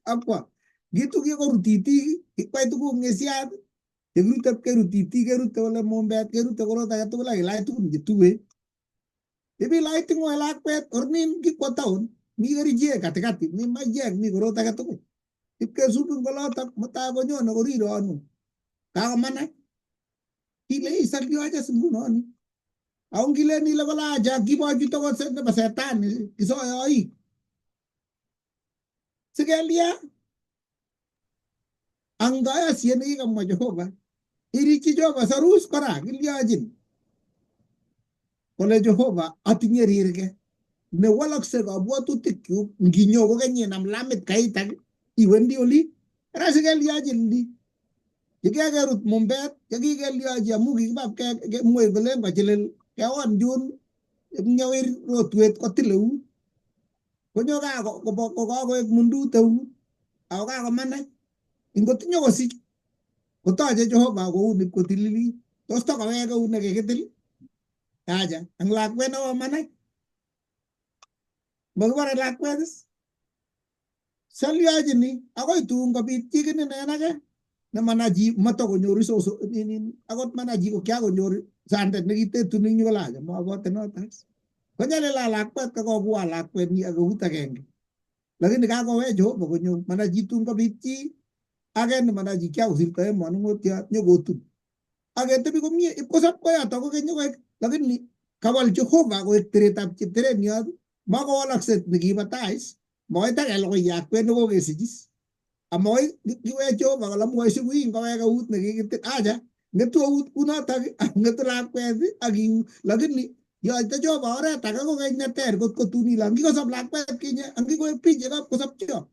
akwa ngituki korutitik kikwai tuguk ng'esiat yekirute kerutitik kerute kole mumbet kerute korot age tugul ak ilach tugun chetuen. Ibilach ting'oek lakwet ornin kikwo town mi kerichek katikati mi maiyek mi korot age tugul. Ipkesubin kolotok mutai konyone korironu kakomanach ile isalyoches ngunoni ako ngilen ile kole acha kibochuto ko nebo setani kisoyoik sikelia angayosiet nekikamwa Jehova irikyi Jehova sarus kora kilyochin kole Jehova atinye rirge newolokse kabwatutikyuk nginyo kokeny inam lamit kaitak iwendi oli rasikelyochi li yekakerut mumbet yekikelyochi amu kikiba kemwoi kolen kochilil kewon chun nyawir rotwet kotil eut konyo kaa kokakoek mundut eut ako kakomanach ingotinye kosich kotoche Jehova koun ipkotililit tos tokowek eut nekikitil acha ang lakwet nekomanach makibore lakwet is salyochini akoi tun kobit chikinin en age nemana chi matakonyoru soso nini akot mana chi ko kiakonyor sandet nekitetun eng yu kole acha mabwote noto konyalila lakwet kakobwa lakwet ni ak eut agenge lakini kakowech Jehova konyo mana chi tun kobit chi age nemana chi kiakosirto en manung'otiot nyokotun aketebi komie ipkosop koyoto kokeny koek lakini kawal Jehova koek teretab cheptereniot makowalakse nekibo tais makoi takelugui lakwet nekokesichis. Amokoi kiwech Jehova kole mokoi sikuin kowek eut nekikitil. Acha, ng'etu eut kunotok, ng'etu lakwet ak iu. Lakini yoite Jehova oret age kokeny neter kot kotun ile angikosop lakwet kinye, angikoek biik chekakosopcho.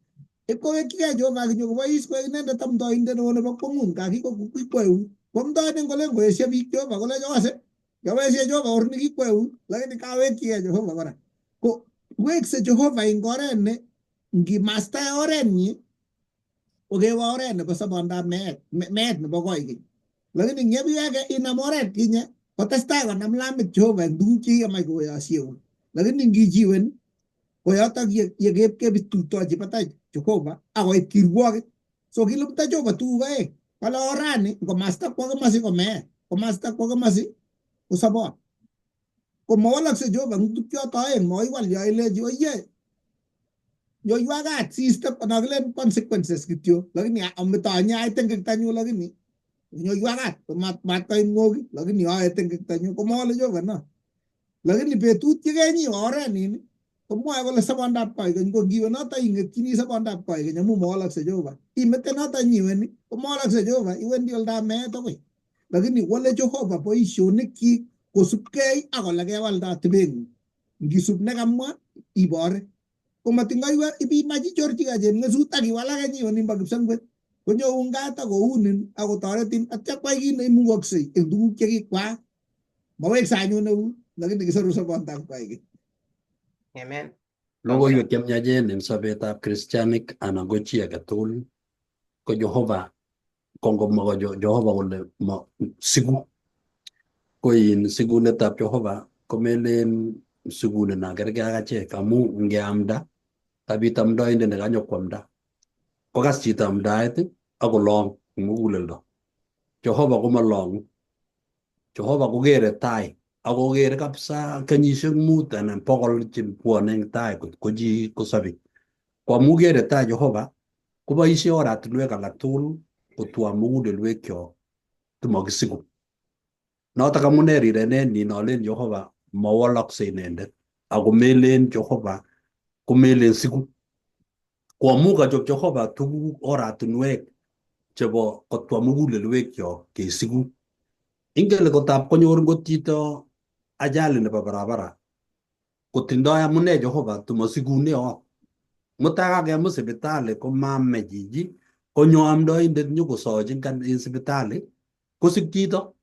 Ipkowekchigei Jehova ak nyokobois koek inendet amdoindet neo nebo kwong'ut nga kikwo eut. Kwamdoinin kolen koesio biik Jehova kolen okose kaboisie Jehova or nikikwo eut, lakini kawekchigei Jehova kora. Ko wekse Jehova eng oret ne ngimastae orenyi kokewe oret nebo sobondab meet, meet nebo koikeny. Lakini ngebiweke inam oret kinye kotestai konam lamit Jehova eng tuguk chekikamach koyosieun. Lakini ngichiwen koyotok ye kebituitochi batai Jehova akoit kirwokik. So kilumta Jehova tuguk aeng. Kale orani komasta kwo komasi ko meet, komasta kwo komasi ko sobon. Ko mawalakse Jehova eng tukchoto aeng, makoiwal yo ilechi oye nyoiwa kat sistem anan kilen consequences kityo, lakini ameto anye ai tengektanyu lakini nyoiwa kat matkoit ng'oki lakini ae tengektanyu komawale Jehova no. Lakini betut yekenyi oret nin komwoe kole sobondab koikeny ko ngiwe noto ing'etyini sobondab koikeny amu mawalakse Jehova. Imete noto nyiweni komawalakse Jehova iwendi oldab meet akoi. Lakini wale Jehova boisionikyik kosubkei ak ole kewalda atebeng'ung. Ngisub nekamwa ibore. Komatingoiwe ibimach ichorchigei chepng'esut ak iwalake nyiwe nimbo kipsengwet konyoun kat ak kounin ak kotoretin atya kwai kit neimukoksei eng tuguk chekikwaak. Mawekse anyun eut lakini kisoru sobondab koikeny. Amen. Logoiwek chemiachen en sobetab kristianik anan ko chi age tugul ko Jehova kongomwa ko Jehova kole siku ko in sikunetab Jehova komelen sikunet na kerkei ak achek amu ngeamda kabit amdoindet nekanyokwamda kokas chito amdaet ak kolong eng muguleldo. Jehova komolongu. Jehova kokere tai akokere kabisa kenyisiek 5 anan 100 chebwone eng tai kot ko chi kosobe. Ko amu kere tai Jehova koboisie oratinwek alak tugul kotwa mugulelwekyok timokisiku. Notok amune rirenet alen Jehova mawalakse inendet ako melen Jehova komelen siku. Ko amu kachop Jehova tuguk oratinwek chebo kotwa mugulelwekyok kesiku. Ingen kotab konyor ngot chito ajali nebo barabara kotindoi amune Jehova tumosikune ot. Mutai kakemut sipitali komame chichi konyo amdoindet nyokosochin en sipitali kosik chito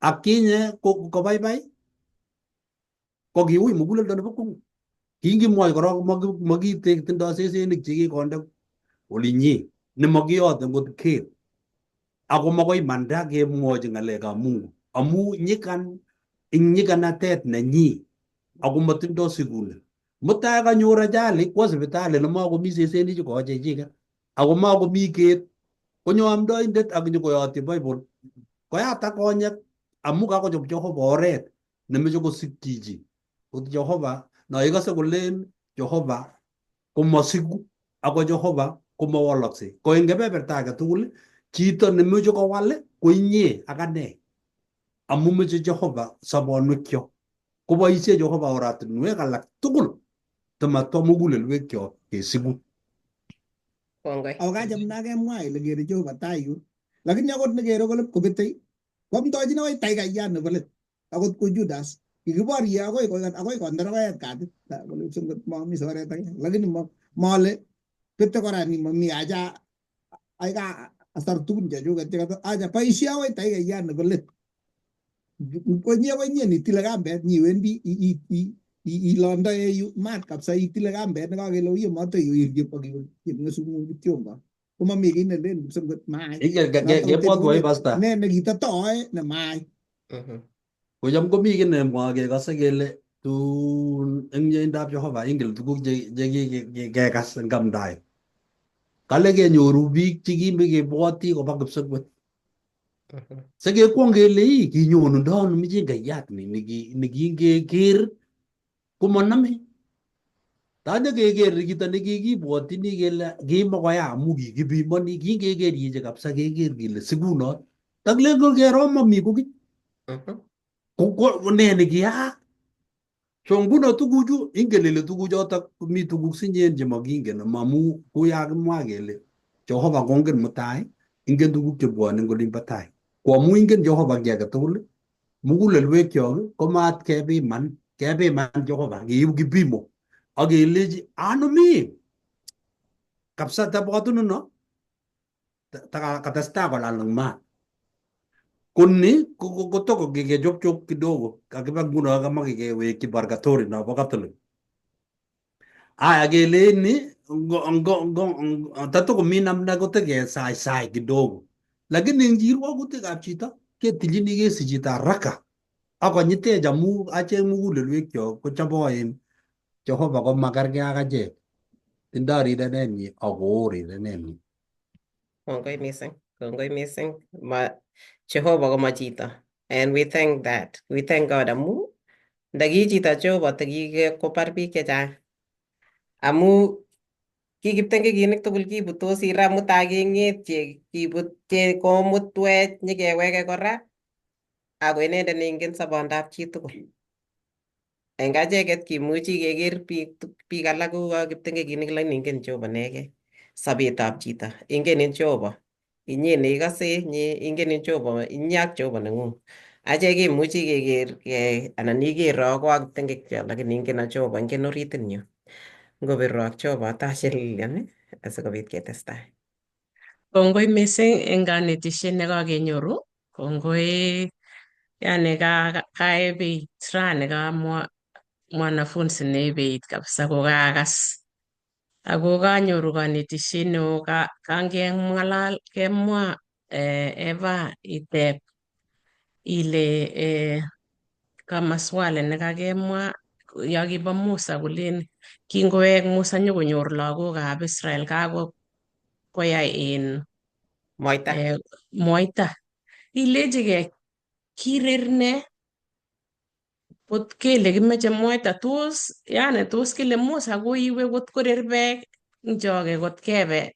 ak kinye kobaibai ko kiui muguleldo nebo kwongut. Kingimwoi korok makitindoi sesenik chekikonde olinyi nemakiyote ngot ker ako makoi manda kemwochi ng'alekab Mungu amu nyikan ing nyikanatet nenyi ako matindoi sikunet. Mutai kanyor ajali kwo sipitali nemakomi sesenik chu kochechiket ako makomi ket konyo amdoindet ak nyokoyotyi Bible koyatak konyek amu kakochop Jehova oret nemeche kosik chichi. Kot Jehova no ikose kolen Jehova komasiku ako Jehova komawalaksei. Ko eng kebeberta age tugul chito nemeche kowal ko inye ak ane amu meche Jehova sobonwekyok. Koboisie Jehova oratinwek alak tugul tomatwa mugulelwekyok kesiku. Kongoi. Ako kacham nakemwa ile kere Jehova tai yun. Lakini akot nekere kole kobetei kwamdochin akoi taikayat nebo let. Akot ko Judas kikiborye akoi akoi konde rogoet katit. Kole kipsengwet momi oret age. Lakini mole bete kora ni mami aja aika asar tugun chechuket chekata aja boisie akoi taikayat nebo let. Konye konye nitile kambet nyiwendi ilondoe yu mat kabisa itile kambet nekakele uye moto iwir chepng'esung'ung kityongon. Komami kiy nelen kipsengwet maai. Ingen kebwatwoi pastor. Ne nekitatoe ne maai. Kocham komi kiy nemwoe kekose kele tun eng mieindab Jehova ingen tuguk chekikekas eng amdaet. Kale kenyoru biik chekimekebwoti koba kipsengwet. Sikekwong kele ii kinyonundo ano mjingayat ni nekingeker komonome. Tanya keker kito nekikibwotyini kele kimakoya amu kikipimoni kingeker chichi kabisa keker kele sikunot. Taklen kero mami kokeny. Ko ne nekiyaak? So nguno tuguchu ingen ile tuguchotok mi tuguk sinyen chemokingen mamu kuya kimwa kele Jehova kongen mutai, ingen tuguk chebwone eng olimbo tai. Ko amu ingen Jehova kiy age tugul, mugulelwekyok komat kepiman, kepiman Jehova, keib kipimo ak kelechi anumi kabisa tabotununo katestai kolal eng maat. Koni kotoko kikechopchop kidogo kakiba nguno kama kikewekyi purgatory nobo Catholic. Aya keleini tatokomi namna kotekesaisai kidogo, lakini eng kirwokutikab chito ketilchini kesi chito haraka akonyitech amu achek mugulelwekyok kochoboen Jehova komakerkei ak achek. Tindoi rirenenyi ak koo rirenenyi. Kongoi mising, kongoi mising. Ma Jehovah ko ma chito. And we thank that. We thank God amu ndaki chito Jehovah tikikobar biik chechang. Amu ki kipteng'ekinik tugul kibutosi ra mutai keng'etye kibutye komutwech nyikeweke kora ako inendet neingen sobondab chitugul. Eng acheket kimuchi keker biik alak kou kipteng'ekinik lakini ingen Jehovah inegei sobetab chito. Ingenin Jehovah. Inye neikose inye ingenin Jehovah inye ak Jehovah neng'ung. Achek kemuchi keker anan ikero ko ak kipteng'ekyo lakini ingen Jehovah ingen oritit nyo. Ngobirwo ak Jehovah atache Lilian asikobit ketestai. Kongoi mising eng kanetishet nekakenyoru. Kongoi yani kaebeit rani ka mwanafunzi neebeit kabisa kokakas. Ako kanyoru kanetishet neo kangeng'alal kemwa Eva iteb ile ka maswali nekakemwa ya kibo Musa kolen kingowek Musa nyokonyor lagokab Israel kako koyai in Moita. Moita. Ilechigei kirer ne kot kele kimeche moita tos yani tos kile Musa koiwe kot korer beek eng choge kot kebe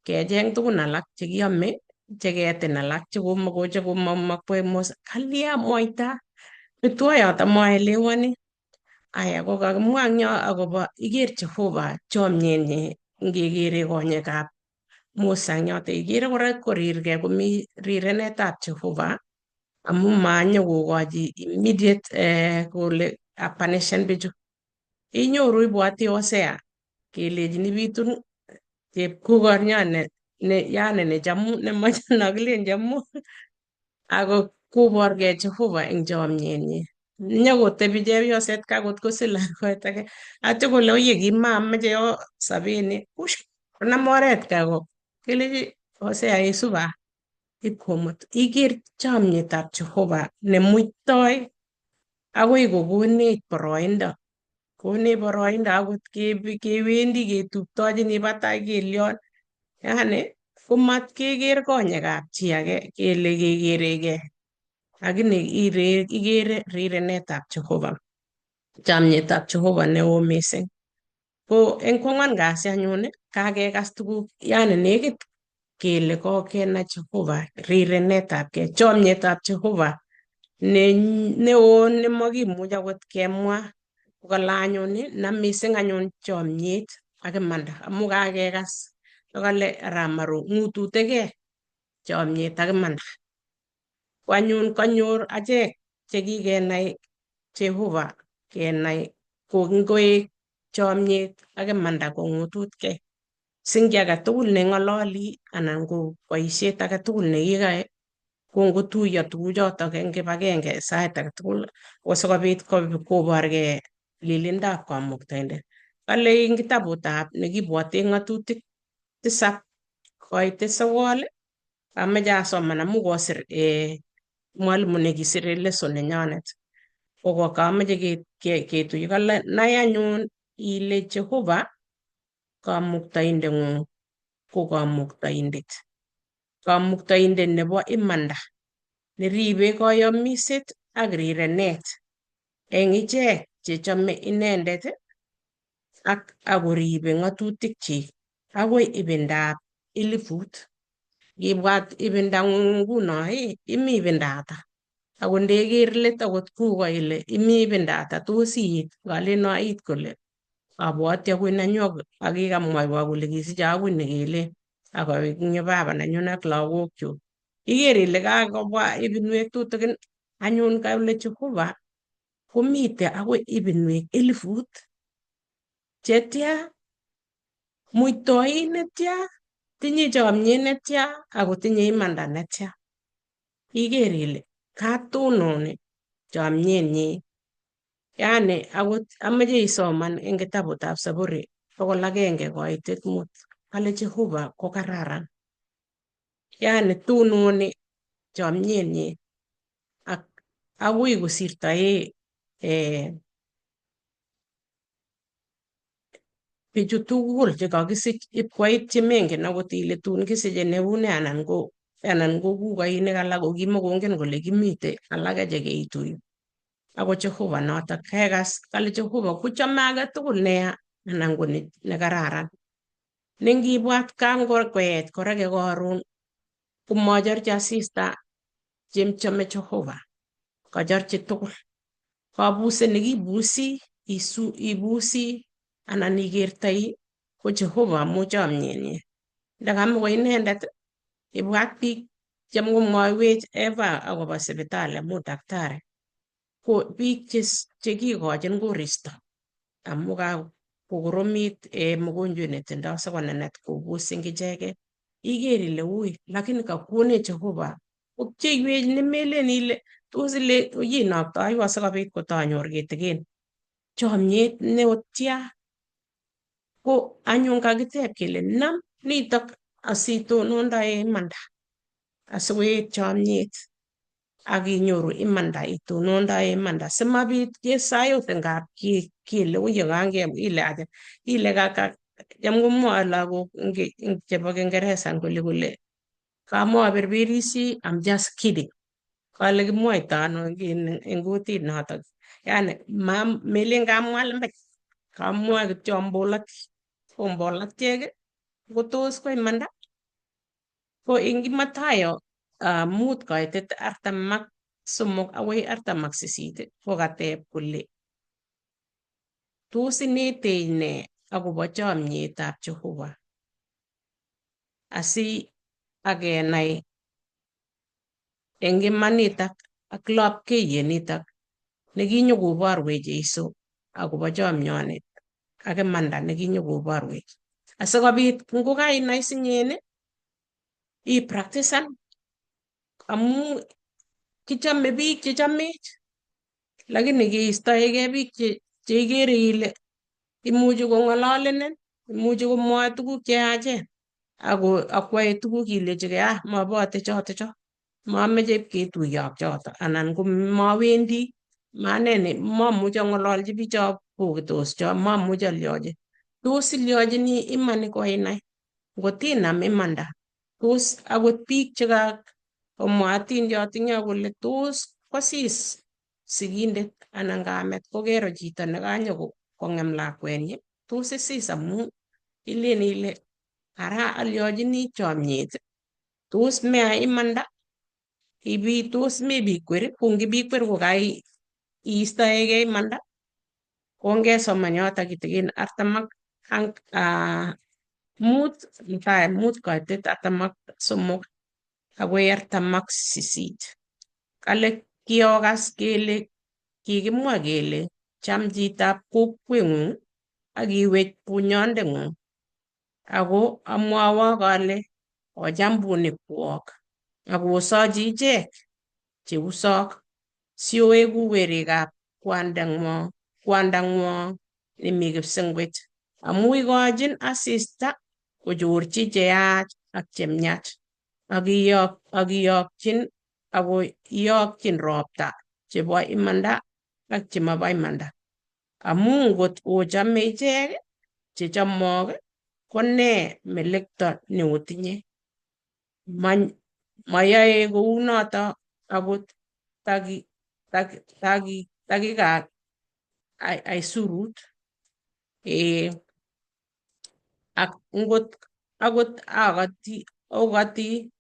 kecheng tugun alak chekiome cheketin alak chekomakwai Musa kalya moita petwoyoto maelewani. Aya ko kakimwa eng yo akobo iker Jehova chomyenyi ngekere konyekab Musa eng yoto ikere kora korirgei komi rirenetab Jehova amu manyokokochi immediate kole apunishen bichu. Inyoru ibwati Hosea kelechini bitun chepkukornyo ne yani nechamu nemakilen chamu ako koborgei Jehova eng chomyenyi. Nyokotebi chepyoset kakot kosich lakwet age atyo kole oye kimameche yo sabini ush konam oret kako kelechi Hosea isuba ipkomut iker chomyetab Jehova nemuitoi akoi kokonech boroindo konech boroindo akot kewendi ketuptochini batai kelion yani komatkeker konyekab chi age kele kekerekei lakini ikere rirenetab Jehova chomyetab Jehova neo mising. Ko eng kwang'wan kasi anyun kakekas tuguk yani nekit kele kokenai Jehova rirenetab kei chomyetab Jehova ne neo nemakimuch akot kemwa kokale anyun na mising anyun chomyet ak imanda amu kakekas kokale Arap ng'ututegei chomyet ak imanda. Ko anyun kanyor achek chekikenai Jehova kenai ko ngoek chomyet ak imanda kong'ututkei. Sing kiy age tugul neng'ololi anan ko boisiet age tugul nekiyoe ko ngotuiyo tuguchotok eng kibagenge sait age tugul ko sikobit koborgei lilindab kamuktaindet. Kale eng kitabutab nekibwote ng'atutik 7 koitet 9 ameche asoman amu kosir mwalimu nekisire lesson nenyonet. Ko kameche ketuiyo kale nai anyun ile Jehova kamuktaindeng'ung ko kamuktaindet. Kamuktaindet nebo imanda neribe koyomiset ak rirenet eng ichek chechome inendet ak akoribe ng'atutikchik akoi ibindab 1000. Ngibwat ibindang'ung nguno imi ibinda ata? Ako ndeker let akot kuko ile imi ibinda ata tos iit ngalen ait kole abwati akoi nenyu ak kikamwoiwo kole kisiche akoi nekelen. Ako baba nenyun ak lagokchuk. Iker ile kakobwa ibinwek tutikin anyun kale Jehova komite akoi ibinwek 1000 chetia muitoin netya tinye chomyet netya ako tinye imanda netya. Iker ile katononi chomyenyi. Yaani akot amache isoman eng kitabutab Saburi 101:5 kale Jehova ko kararan. Yaani tononi chomyenyi ak akoi kosirtoe bichu tugul chekakisich ipkoit chemengen akot ile tun kisiche neune anan ko kukoinik alak kokimakongen kole kimite alake chekeitu yu. Ako Jehova notok kekas kale Jehova kochome age tugul neya anan ko nekararan. Nengibwat kangokoet koreke karon komachorchi asista chemchome Jehova kachorchi tugul. Kabuset nekibusi ibusi anan ikertoi ko Jehova amu chomyenyi. Ndakamako inendet ibwat biik chemkomwoiwech Eva akobo sipitali amu daktari ko biik chekikochin koristo amu kakokoromit mgonjwa netindo sikonenet kobus eng icheket. Iker ile ui lakini kakonech Jehova kopcheiwech nemelen ile tos ile yinoktoiwo sikobit kotanyor kitikin chomyet neotya ko anyun kakiteb kele nam nitok asitonondoe imanda asikoet chomyet ak inyoru imanda itonondoe imanda simabit kesayot eng kap kele uye kange ile aje ile kaka cham komwoe lagok chebo Kiingereza kole kole kamwa berberisi I'm just kidding. Kale kimwoito ano eng kutit notok. Yani melen kamwa lembech kamwa kityo ambolati kombolatiek kotos ko imanda ko eng Mathayo 5:43 akoi 48 ko kateb kole tos inetech nee akobo chomyetab Jehova asi akenai eng imanitak ak lapkeiyet nitak nekinyokoborwech Jesu akobo chomyoni ak imanda nekinyokoborwech asikobit ngokainai sinyen ipractisan amu kichome biik chechamech lakini keistoegei biik cheikere ile imuchi kong'ololenen imuchi komwoe tuguk cheyachen ako akwae tuguk ilechigei ah mabote choto cho mameche ipketuiyo ak choto anan ko mawendi maneni mamuchi ang'ololchi bicho bokitos cho mamuchi alyochi tos ilyochini iman koinai ngotinam imanda tos akot biik chekakomwa atindiot eng yo kole tos kosis sigindet anan kamet kokero chito nekanyo kong'em lakwenyi tos isis amu ilen ile ara alyochini chomyet tos meyai imanda ibi tos mebikwer ko ngibikwer ko kai iistoegei imanda kongesoman yotok kitikin 45 Mathayo 5:43 akoi 48. Kale kiokas kele kikimwa kele cham chitab kokweng'ung ak iwech bunyondeng'ung. Ako amwowok ale ocham bunikwok ak osochi ichek cheusok sioeku werikab kwandang'wong nemi kipsengwet amu ikochin asista kochorchi cheyach ak chemiach ak iyokchin ropta chebo imanda ak chemobo imanda. Amu ngot ochome ichek chechomok ko nee melekto neotinye? Mayoe kounoto akot takikab aisurut. Ak ngot akot okoti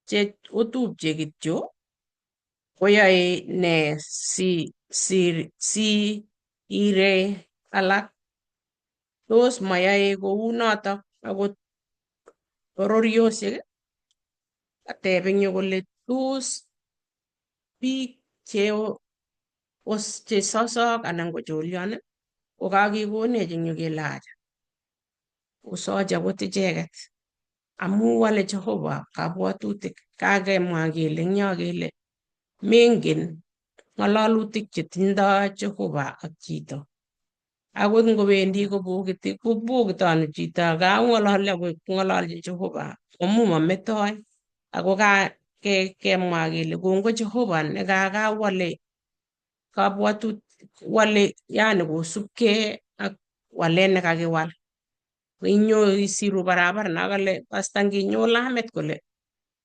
che otupche kityo koyoe nee si ire alak? Tos mayoe kounoto akot Bororiosiek kateb eng yu kole tos biik che chesosok anan ko cholion ko kakikonech eng yu kele acha. Osochi akot icheket amu wale Jehova kabwatutik kakemwa kele eng yo kele mengen ng'alalutik chetindoi Jehova ak chito. Akot ngowendi kobokiti kobokitonu chito kakong'ololi ako kong'ololchin Jehova amu mametoi ako ka kemwa kele kongoi Jehova nekakawale kabwatut wale yani kosubkei ak walet nekakiwal. Inyo isiru barabara nakale pasta nginyo lamet kole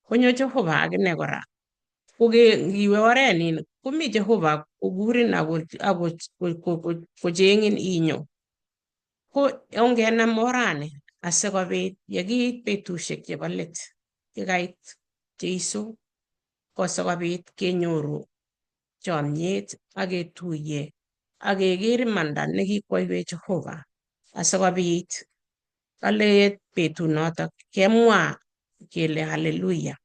konyo Jehova akine kora. Koke ngiwe oret nin komi Jehova kokurin ako kocheng'in inyo. Ko ongenam orani asikobit yekiit betusiek chebo let yekait Jeiso ko sikobit kenyoru chomyet ak ketuiye ak keker imanda nekikwoiwech Jehova asikobit kale betunotok kemwa kele haleluya.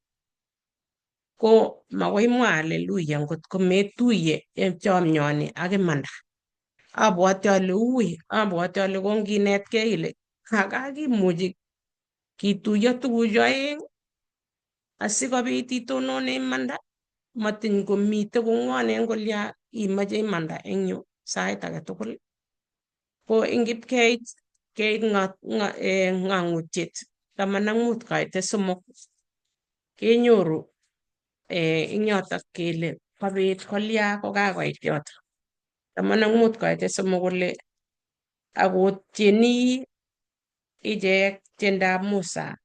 Ko makoi imwa haleluya ngot kometuiye en chomyoni ak imanda. Abwati ale ui, abwati ale konginetkei ile kakimuchi kituiyo tuguchu aeng asikobit itonone imanda matiny komite kong'wonen kolya imoche imanda eng yu sait age tugul. Ko eng kipkeit keit ng'ang'utiet 15 kaitet 3 kenyoru eng yotok kele kobit kolya kokakoit yotok. 15 kaitet 3 kole akotieni ichek tiendab Musa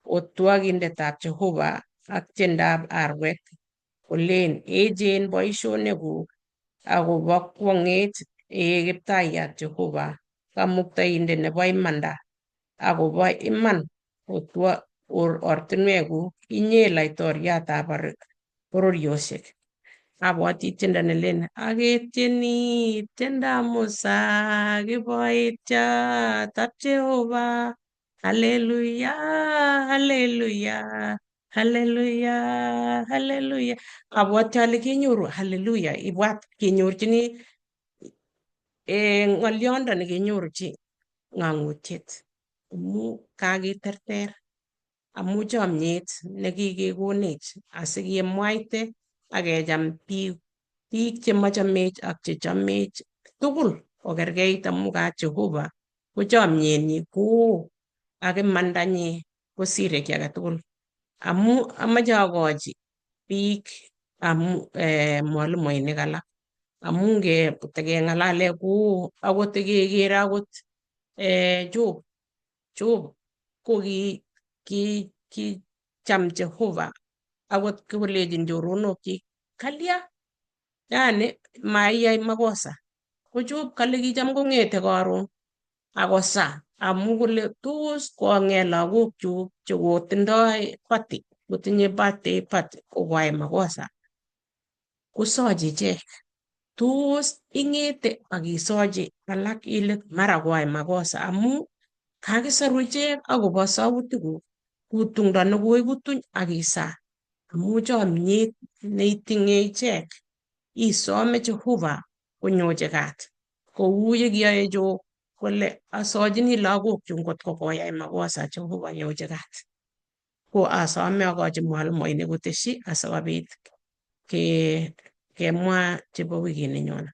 otwokindetab Jehova ak tiendab arwet kolen echen boisionikuk akobo kwong'et ee Kiptayat Jehova Kamuktaindet nebo imanda akobo iman otwo ortinwekuk inye laitoriatab bororiosiek. Abwati tiendo nelen aketieni tiendab Musa kiboitiot Jehova haleluya haleluya haleluya haleluya. Abwati ale kenyoru haleluya ibwat kenyorchini ng'olyondoni kenyorchi ng'ang'utiet amu kakiterter amu chomyet nekikekonech asikemwaite ak kecham biik chemochomech ak chechomech tugul kokerkeit amu ka Jehova ko chomyenyi koo ak imandanyi kosire kiy age tugul. Amu amache akochi biik amu mwalimuinik alak amu ngetekeng'alale koo akot kekere akot Job Job ko kicham Jehova akot kolechin choronokchik kalya yani maiyai makosa. Ko Job kale kicham kong'ete karon akosa amu kole tos kong'et lagokchuk chekotindoi party kotinye birthday party kokoyai makosa kosochi ichek. Tos ing'ete ak isochi alak ile mara koyai makosa amu kakisoru ichek akobo sautikuk kutungdo nekoikutuny ak isaa amu chomyet neitinye ichek isome Jehova konyochi kat kou yekiyoe Job kole asochini lagokchuk ngot ko koyai makosa Jehova nyochi kat. Ko asome akochi mwalimuinik koteshi asikobit kemwa chebo wikit nenyone.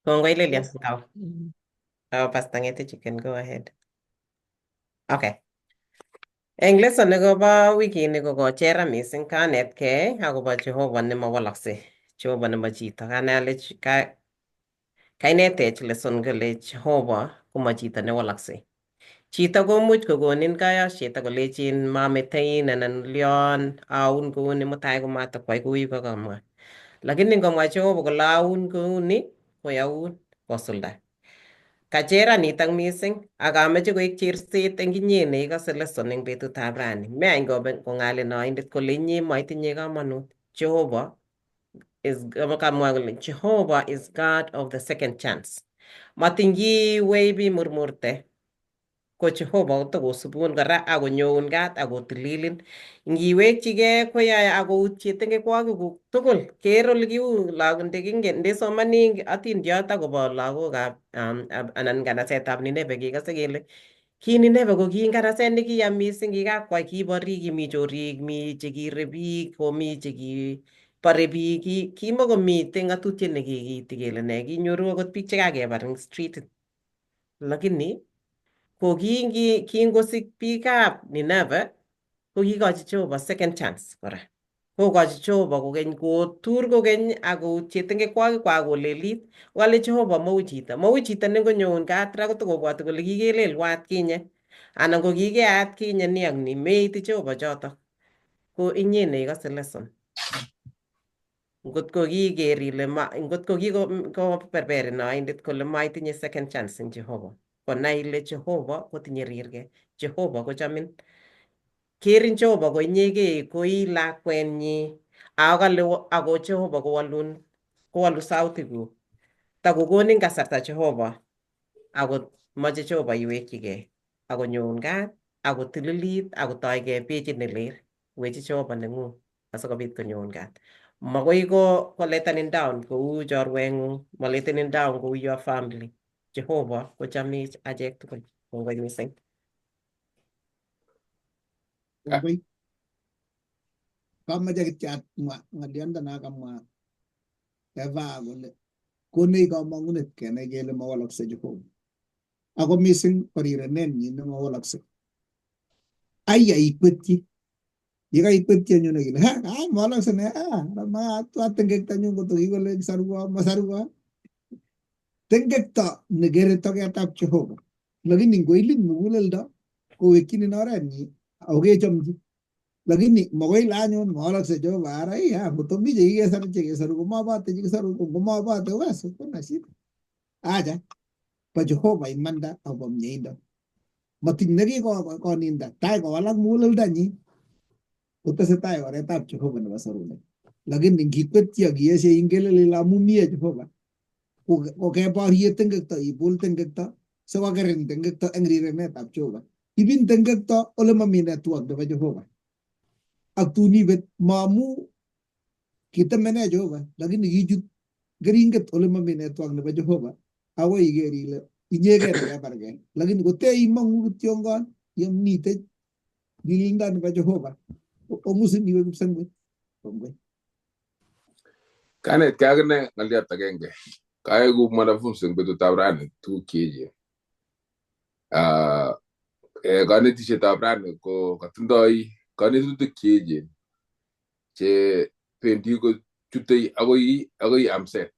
Kongoi Lilian. Oh, Pastor Ngetich, you can go ahead. Okay. Eng lesson nekobo wikini ko kochera mising kanetkei akobo Jehova nemowoloksei, Jehova nebo chito. Kanai ale kainetech lesson kole Jehova komo chito newoloksei. Chito komuch kokonin kayosiet akolechin mametein anan lion aun kouni mutai komatakwai kou yukokamwa. Lakini ngomwa Jehova kole aun kouni koyaun kosulda. Kachera nitok mising ak ameche koek cherset eng inye neikose lesson eng betutab rani. Meany kong'alin oindet kole inye moitinye komonut. Jehova is kamwa kole Jehovah is God of the second chance. Matiny kiwei bimurmurte. Ko Jehova kotokosubun kora akonyoun kat akotililin. Ngiwekchigei koyae akoutye tengekwokikyuk tugul. Ker ole kiu lagok ndekingen ndesomani atindiot akobo lagokab anan nganasetab Nineve kekase kele ki Nineve ko ki nganaset nekiya mising, kikakwai kiborik, kimi chorik, mi chekire biik, komi chekibore biik, kimokomiten ng'atutiet nekikiiti kele nee, kinyoru akot biik chekakebar eng streetit. Lakini ko kingosik biikab Nineve ko kikochi Jehova second chance kora. Kokochi Jehova kokeny kotur kokeny ak koutye tengekwokikwak kolelit. Kale Jehova mou chito, mou chito nengonyoun kat ra kotokobwoti kole kikelelwo atkinye anan ko kikeai atkinye ni ak ni, meiti Jehova chotok. Ko inye neikose lesson. Ngot ko kiker ile ma, ngot ko kikoberberin oindet kole maitinye second chance eng Jehova, konai ile Jehova kotinye rirge, Jehova kochomin. Kerin Jehova ko inyegei koi lakwenyi ako kale ako Jehova kowalun kowalu sautikuk. Takokonin kasarta Jehova ako moche Jehova iwekchigei akonyoun kat akotililit akotoigei pechit nelel wechi Jehova neng'ung asikobit konyoun kat. Makoi ko koletanin down kou chorweng'ung, maletanin down kou your family. Jehova kochamech achek tugul. Kongoi mising. Kongoi. Kamoche kityo amwa ng'oliondo no kamwa Eva kole konech kamang'unet kenai kele mawalakse Jehova. Ako mising ko rirenenyin nemawalakse. Aya ikwetyi. Yekaikwetyi anyun akile ha mawalakse ne atengekto anyun koto kikole sarwa masarwa. Tengekto nekere toketab Jehova. Lakini ngoilin muguleldo kowekyinin orenyi ako kechomchi. Lakini makoi ile anyun mawalakse Jehova ara iya kotomi chekikesaru chekesaru komabate chekisaru komabate basi kuna shida. Acha bo Jehova imanda akobo mieindo. Matiny nekikoninda tai kowalak muguleldanyi kotesetai oretab Jehova nebo sorunet. Lakini ngikwetyi ak ieshe ingelel ile amu mie Jehova ko keborie tengekto ibul tengekto sikokerin tengekto eng rirenetab Jehova. Ibin tengekto ole mami network nebo Jehova. Ak tun ibet maamu kitemene Jehova lakini kichut keringet ole mami network nebo Jehova akoi iker ile inyegei nekebargei. Lakini kote imong'u kityongon yemitei tililindo nebo Jehova kong'usin iwe kipsengwet. Kongoi. Kanetkei akine ng'oliot agenge. Kaeku mwanafunzi eng betutab rani tuguk cheechen. Kanetisietab rani ko katindoi kanetutik cheechen che bendi kochutei akoi amset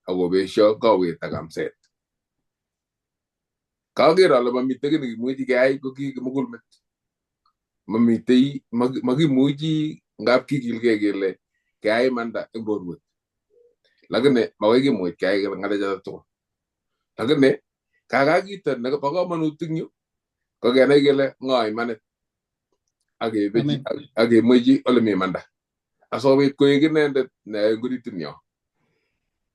akobesio kowet ak amset. Kaker ale mamitei kiy nekimuchi keyai ko ki kimugulmet. Mamitei makimuchi ngap kikilgei kele keyai imanda eng borwek. Lakini makoi kimuch keyai ng'alechoto tugul. Lakini kaka kito nebo komonut eng yu ko kenai kele ng'o imanit ak kemwechi ole mi imanda asikobit koek inendet neyoe eng oritinyo.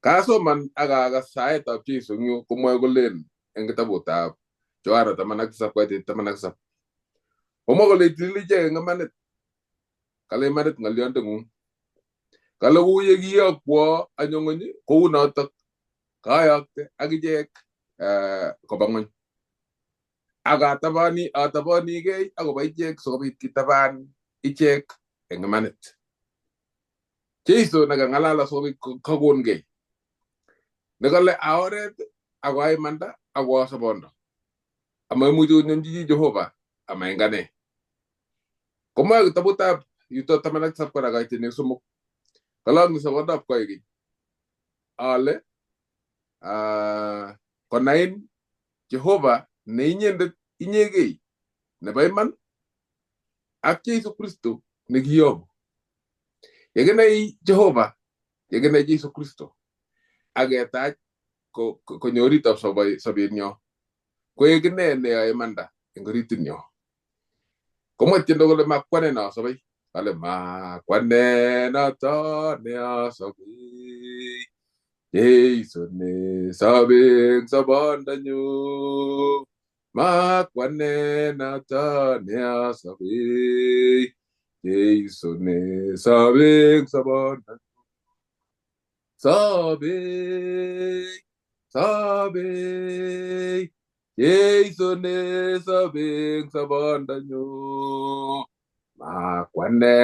Kasoman ak akas saetab Jesu eng yu komwoe kolen eng kitabutab Yohana 17 koitit 17. Komwa kole itilil ichek eng imanit. Kale imanit ng'olyondeng'ung. Kale kou ye kiyokwo anyo ng'ony kou notok kayokte ak ichek koba ng'ony. Ak atabanigei akobo ichek sikobit kitaban ichek eng imanit. Jesu nekang'alal asikobit kakongei. Nekale a oret ako a imanda ako a sobondo. Amaimuchi konyonchi chi Jehova ama eng ane. Komwoe kitabutab yuto 17 kora koitit 3. Kalong'u sobondab koikeny ale konain Jehova ne inyendet inyegei nebo iman ak Jesu Kristo nekiyoku. Yekinai Jehova, yekinai Jesu Kristo ak ketach konyo oritab sobenyo koek ine neyoe imanda eng oritinyo. Komwa tiendo kole makwane nosobei. Kale makwane noto neasobei. Jesu ne sobe eng sobondanyu. Makwane noto ne asobe. Jesu ne sobe eng sobondanyu. Sobe, sobe. Jesu ne sobe eng sobondanyu. Makwane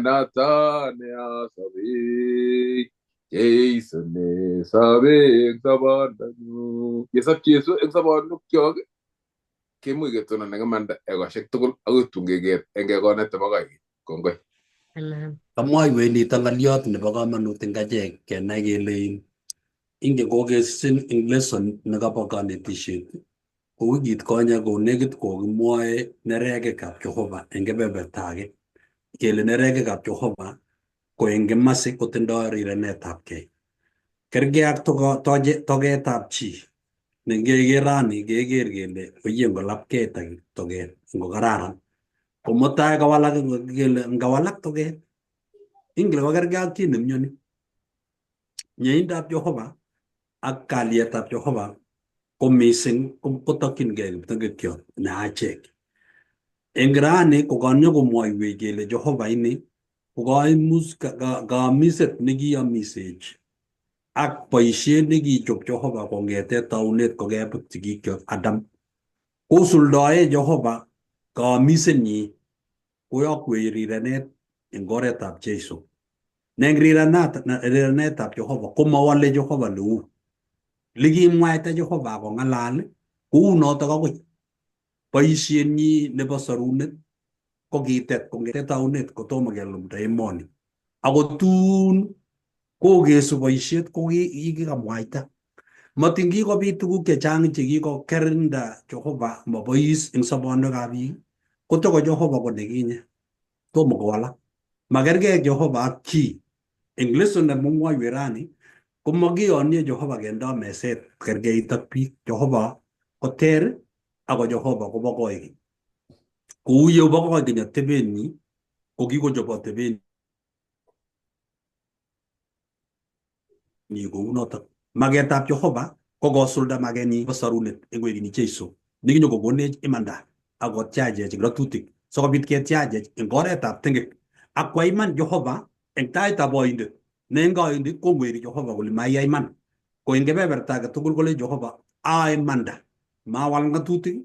noto ne asobe. Jesu ne sobe eng sobondanyu. Yesop Jesu eng sobonwekyok kemuch ketonon eng imanda ekosiek tugul akoi tun keker eng ekonet nebo koikeny. Kongoi. Amen. Kamwoiwech nito ng'oliot nebo komonut eng achek kenai kele ingen kokesisin eng lesson nekobo konetisiet ko wikit konye ko nekit kokimwoe nerekekab Jehova eng kebeberta age kele nerekekab Jehova ko eng kimasi kotindoi rirenetab kei. Kergei ak togetab chi nengeker rani keker kele oye ngolapkei toget ngokararan ko mutai kawalak kele ngawalak toget ingele kokergei ak chi nemyoni. Mieindab Jehova ak kalyetab Jehova ko mising kotokyingei kiptengektiot ne achek. Eng rani kokanyokomwoiwech kele Jehova ini ko kaamiset nekiamisech ak boisiet nekichob Jehova kong'ete taunet kokebut sigikyok Adam. Kosuldae Jehova kaamisenyi koyokwech rirenet eng oretab Jesu. Ne eng rirenetab Jehova komawale Jehova leu. Likimwaita Jehova akong'alal kou notok akoi. Boisienyi nebo sorunet kokitet kong'ete taunet kotomo kelumda emoni. Ako tun kokesu boisiet ko kikamwaita. Matin kikobit tuguk chechang chekikokerinda Jehova mabois eng sobonwekab biik, kotoko Jehova ko nekinye. Tomo kowalak. Makergei Jehova ak chi. Eng lesson nemomwoiwech rani, komakiyonye Jehova kendo meset kergeit ak biik. Jehova koter ako Jehova kobo koikeny. Kou yebo koikeny atebenyi, ko kikochop atebenyi kounotok. Maketab Jehova ko kosulda makenyi nebo sorunet eng werini Jesu nekinyokokonech imanda ak kotyachech eng ratutik sikobit ketyachech eng oretab tengek ak kwai iman Jehova eng taitab oindet ne eng oindet kongweri Jehova kole maiyai iman. Ko eng kebeberta age tugul kole Jehova aa imanda mawal ng'atutik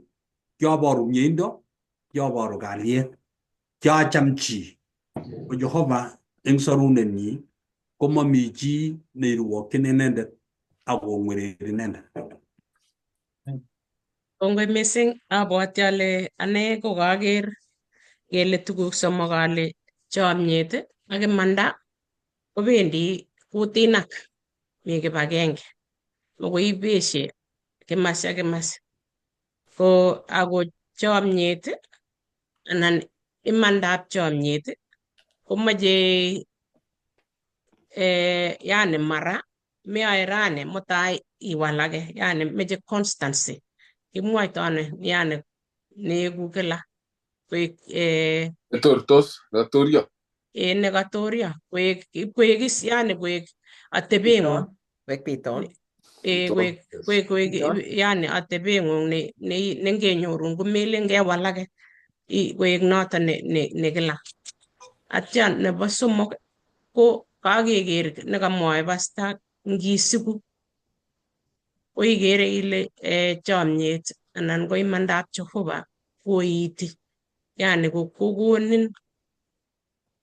kioboru mieindo kioboru kalyet kiacham chi. Ko Jehova eng sorunenyi komomi chi neirwokyin inendet ak kong'wereri inendet. Kongoi mising, abwati ale ane ko kaker kele tuguk somok ale chomyet ak imanda kobendi kutinak, mi kibagenge, makoi ibeshe kimasi ak kimasi. Ko ako chomyet anan imandab chomyet komoche yani mara meyoe rani mutai iwalake, yani meche constancy. Kimwoito ano yani neeku kila koek Netortos, netorio. Nekatorio koek is yani koek atebeng'ung. Koek biton. Eh, koek koek koek Biton. Yani atebeng'ung ne nengenyorun komelen kewalake, koek noton ne kila. Atya nebo somok ko kakeker nekamwoe pasta ngisiku ko ikere ile chomyet anan ko imandab Jehova koiti yani kokonin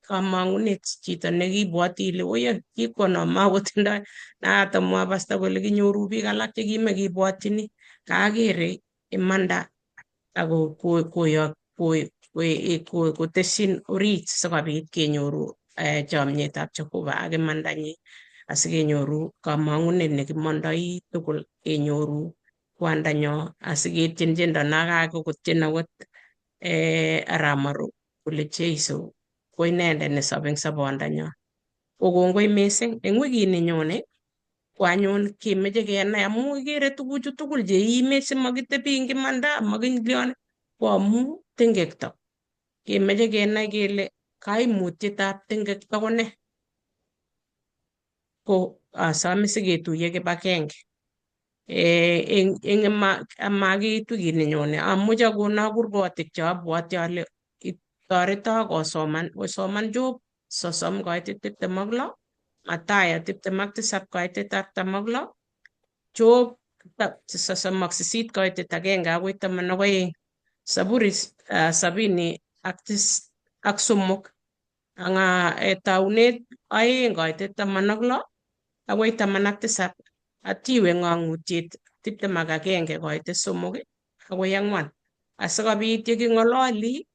kamang'unet chito nekibwoti ile oye kikwono makotindoi natamwa pasta kole kinyoru biik alak chekimekibwotyini kakere imanda ako koyok kotesyin orit sikobit kenyoru chomyetab Jehova ak imandanyi asikenyoru kamang'unet nekimondoi tugul kenyoru kwandanyo asiketyen tiendo nakakotyen akot Aramaru kole Jesu ko inendet nesobe eng sobondanyo. Ko kongoi mising eng wikini nyone ko anyun kemeche kenai amu ikere tuguchu tugul cheiimech simakitebi eng imanda makilion ko amu tengekto. Kemeche kenai kele kaimutietab tengekto ko ne. Ko asome siketuiye kibagenge Eng amakiit wikit nenyone amuche akonok kurgotik che abwoti ale toreto kosoman kosoman Job 30:26, Mathayo 27:46, Job 38:1 akoi 12, Zaburi 73 ak taunet 2:16 akoi 17 atiwe ng'ang'utiet 21:3 akoi 4 asikobit yeking'ololi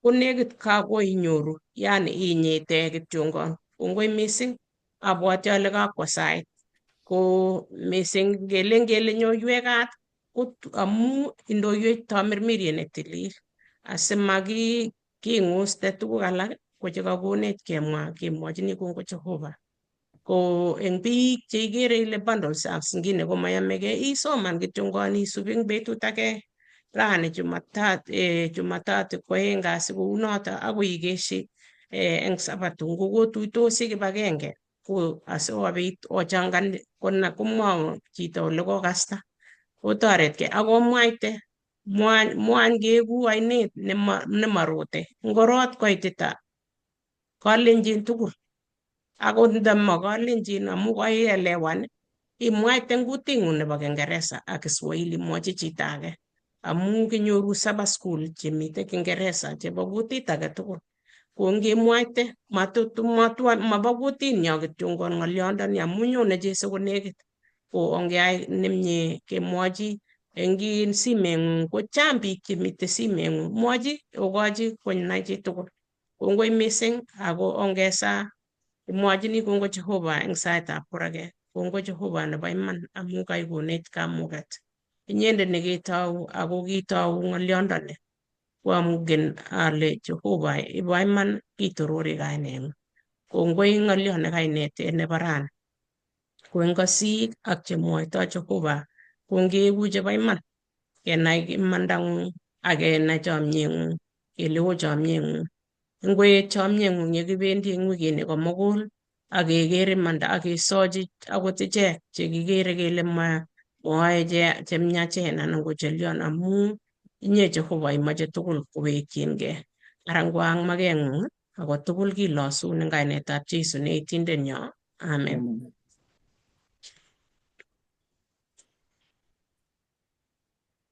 konekit kakoinyoru yani inyite kityongon. Kongoi mising, abwati ale kakwo sait ko mising ngelen kele nyoiwech kat ko amu indoiwech tamirmiriet netilil asimakinguste tuguk alak ko chekakonech kemwa kemwochini kongoi Jehova. Ko eng biik cheikere ile bundles saa zingine komayamegei isoman kityongon isub eng betut age rani Jumatatu, Jumatatu ko 2 kasi kounoto akoi ikeshi eng Sabato ngokotuitosi kibagenge ko asikobit ochangan komwaun chito ole kokasta otoretkei ak omwaite mwany keeku ainet nemarote ngorot koitita kalenjin tugul akot ndama kalenjin amu koielewan imwaite eng kuting'ung nebo Kiingereza ak Kiswahili mwochi chito age amu kinyoru Sabbath school chemite Kiingereza chebo kutit age tugul ko ngemwaite mabo kutinyo kityongon ng'olyondoni amu nyone Jesu konekit ko ongeyai nemie kemwochi eng simeng'ung ko chang biik chemite simeng'ung mwochi okochi konai chitugul. Kongoi mising ako ongesaa kimwochini kongoi Jehova eng saitab korake. Kongoi Jehova nebo iman amu kaikonech kamuket. Inyendet nekitou ako kitou ng'olyondoni ko angen ale Jehova ibo iman kitorori kaineng'ung. Kongoi ng'olyo nekainetech nebo rani. Ko eng kasik ak chemwoitoi Jehova ko ngeeku chebo iman kenai imandang'ung ak kenai chomyeng'ung kele oo chomyeng'ung. Ngoet chomyeng'ung yekibendi eng wikini komugul ak keker imanda ak kesochi akot ichek chekikere kele mooe chemiachen anan ko chelion amu inye Jehova imoche tugul kowekchingei. Ara ngwaak makeng'ung ako tugul kilosun eng kainetab Jesu ne itindenyo. Amen.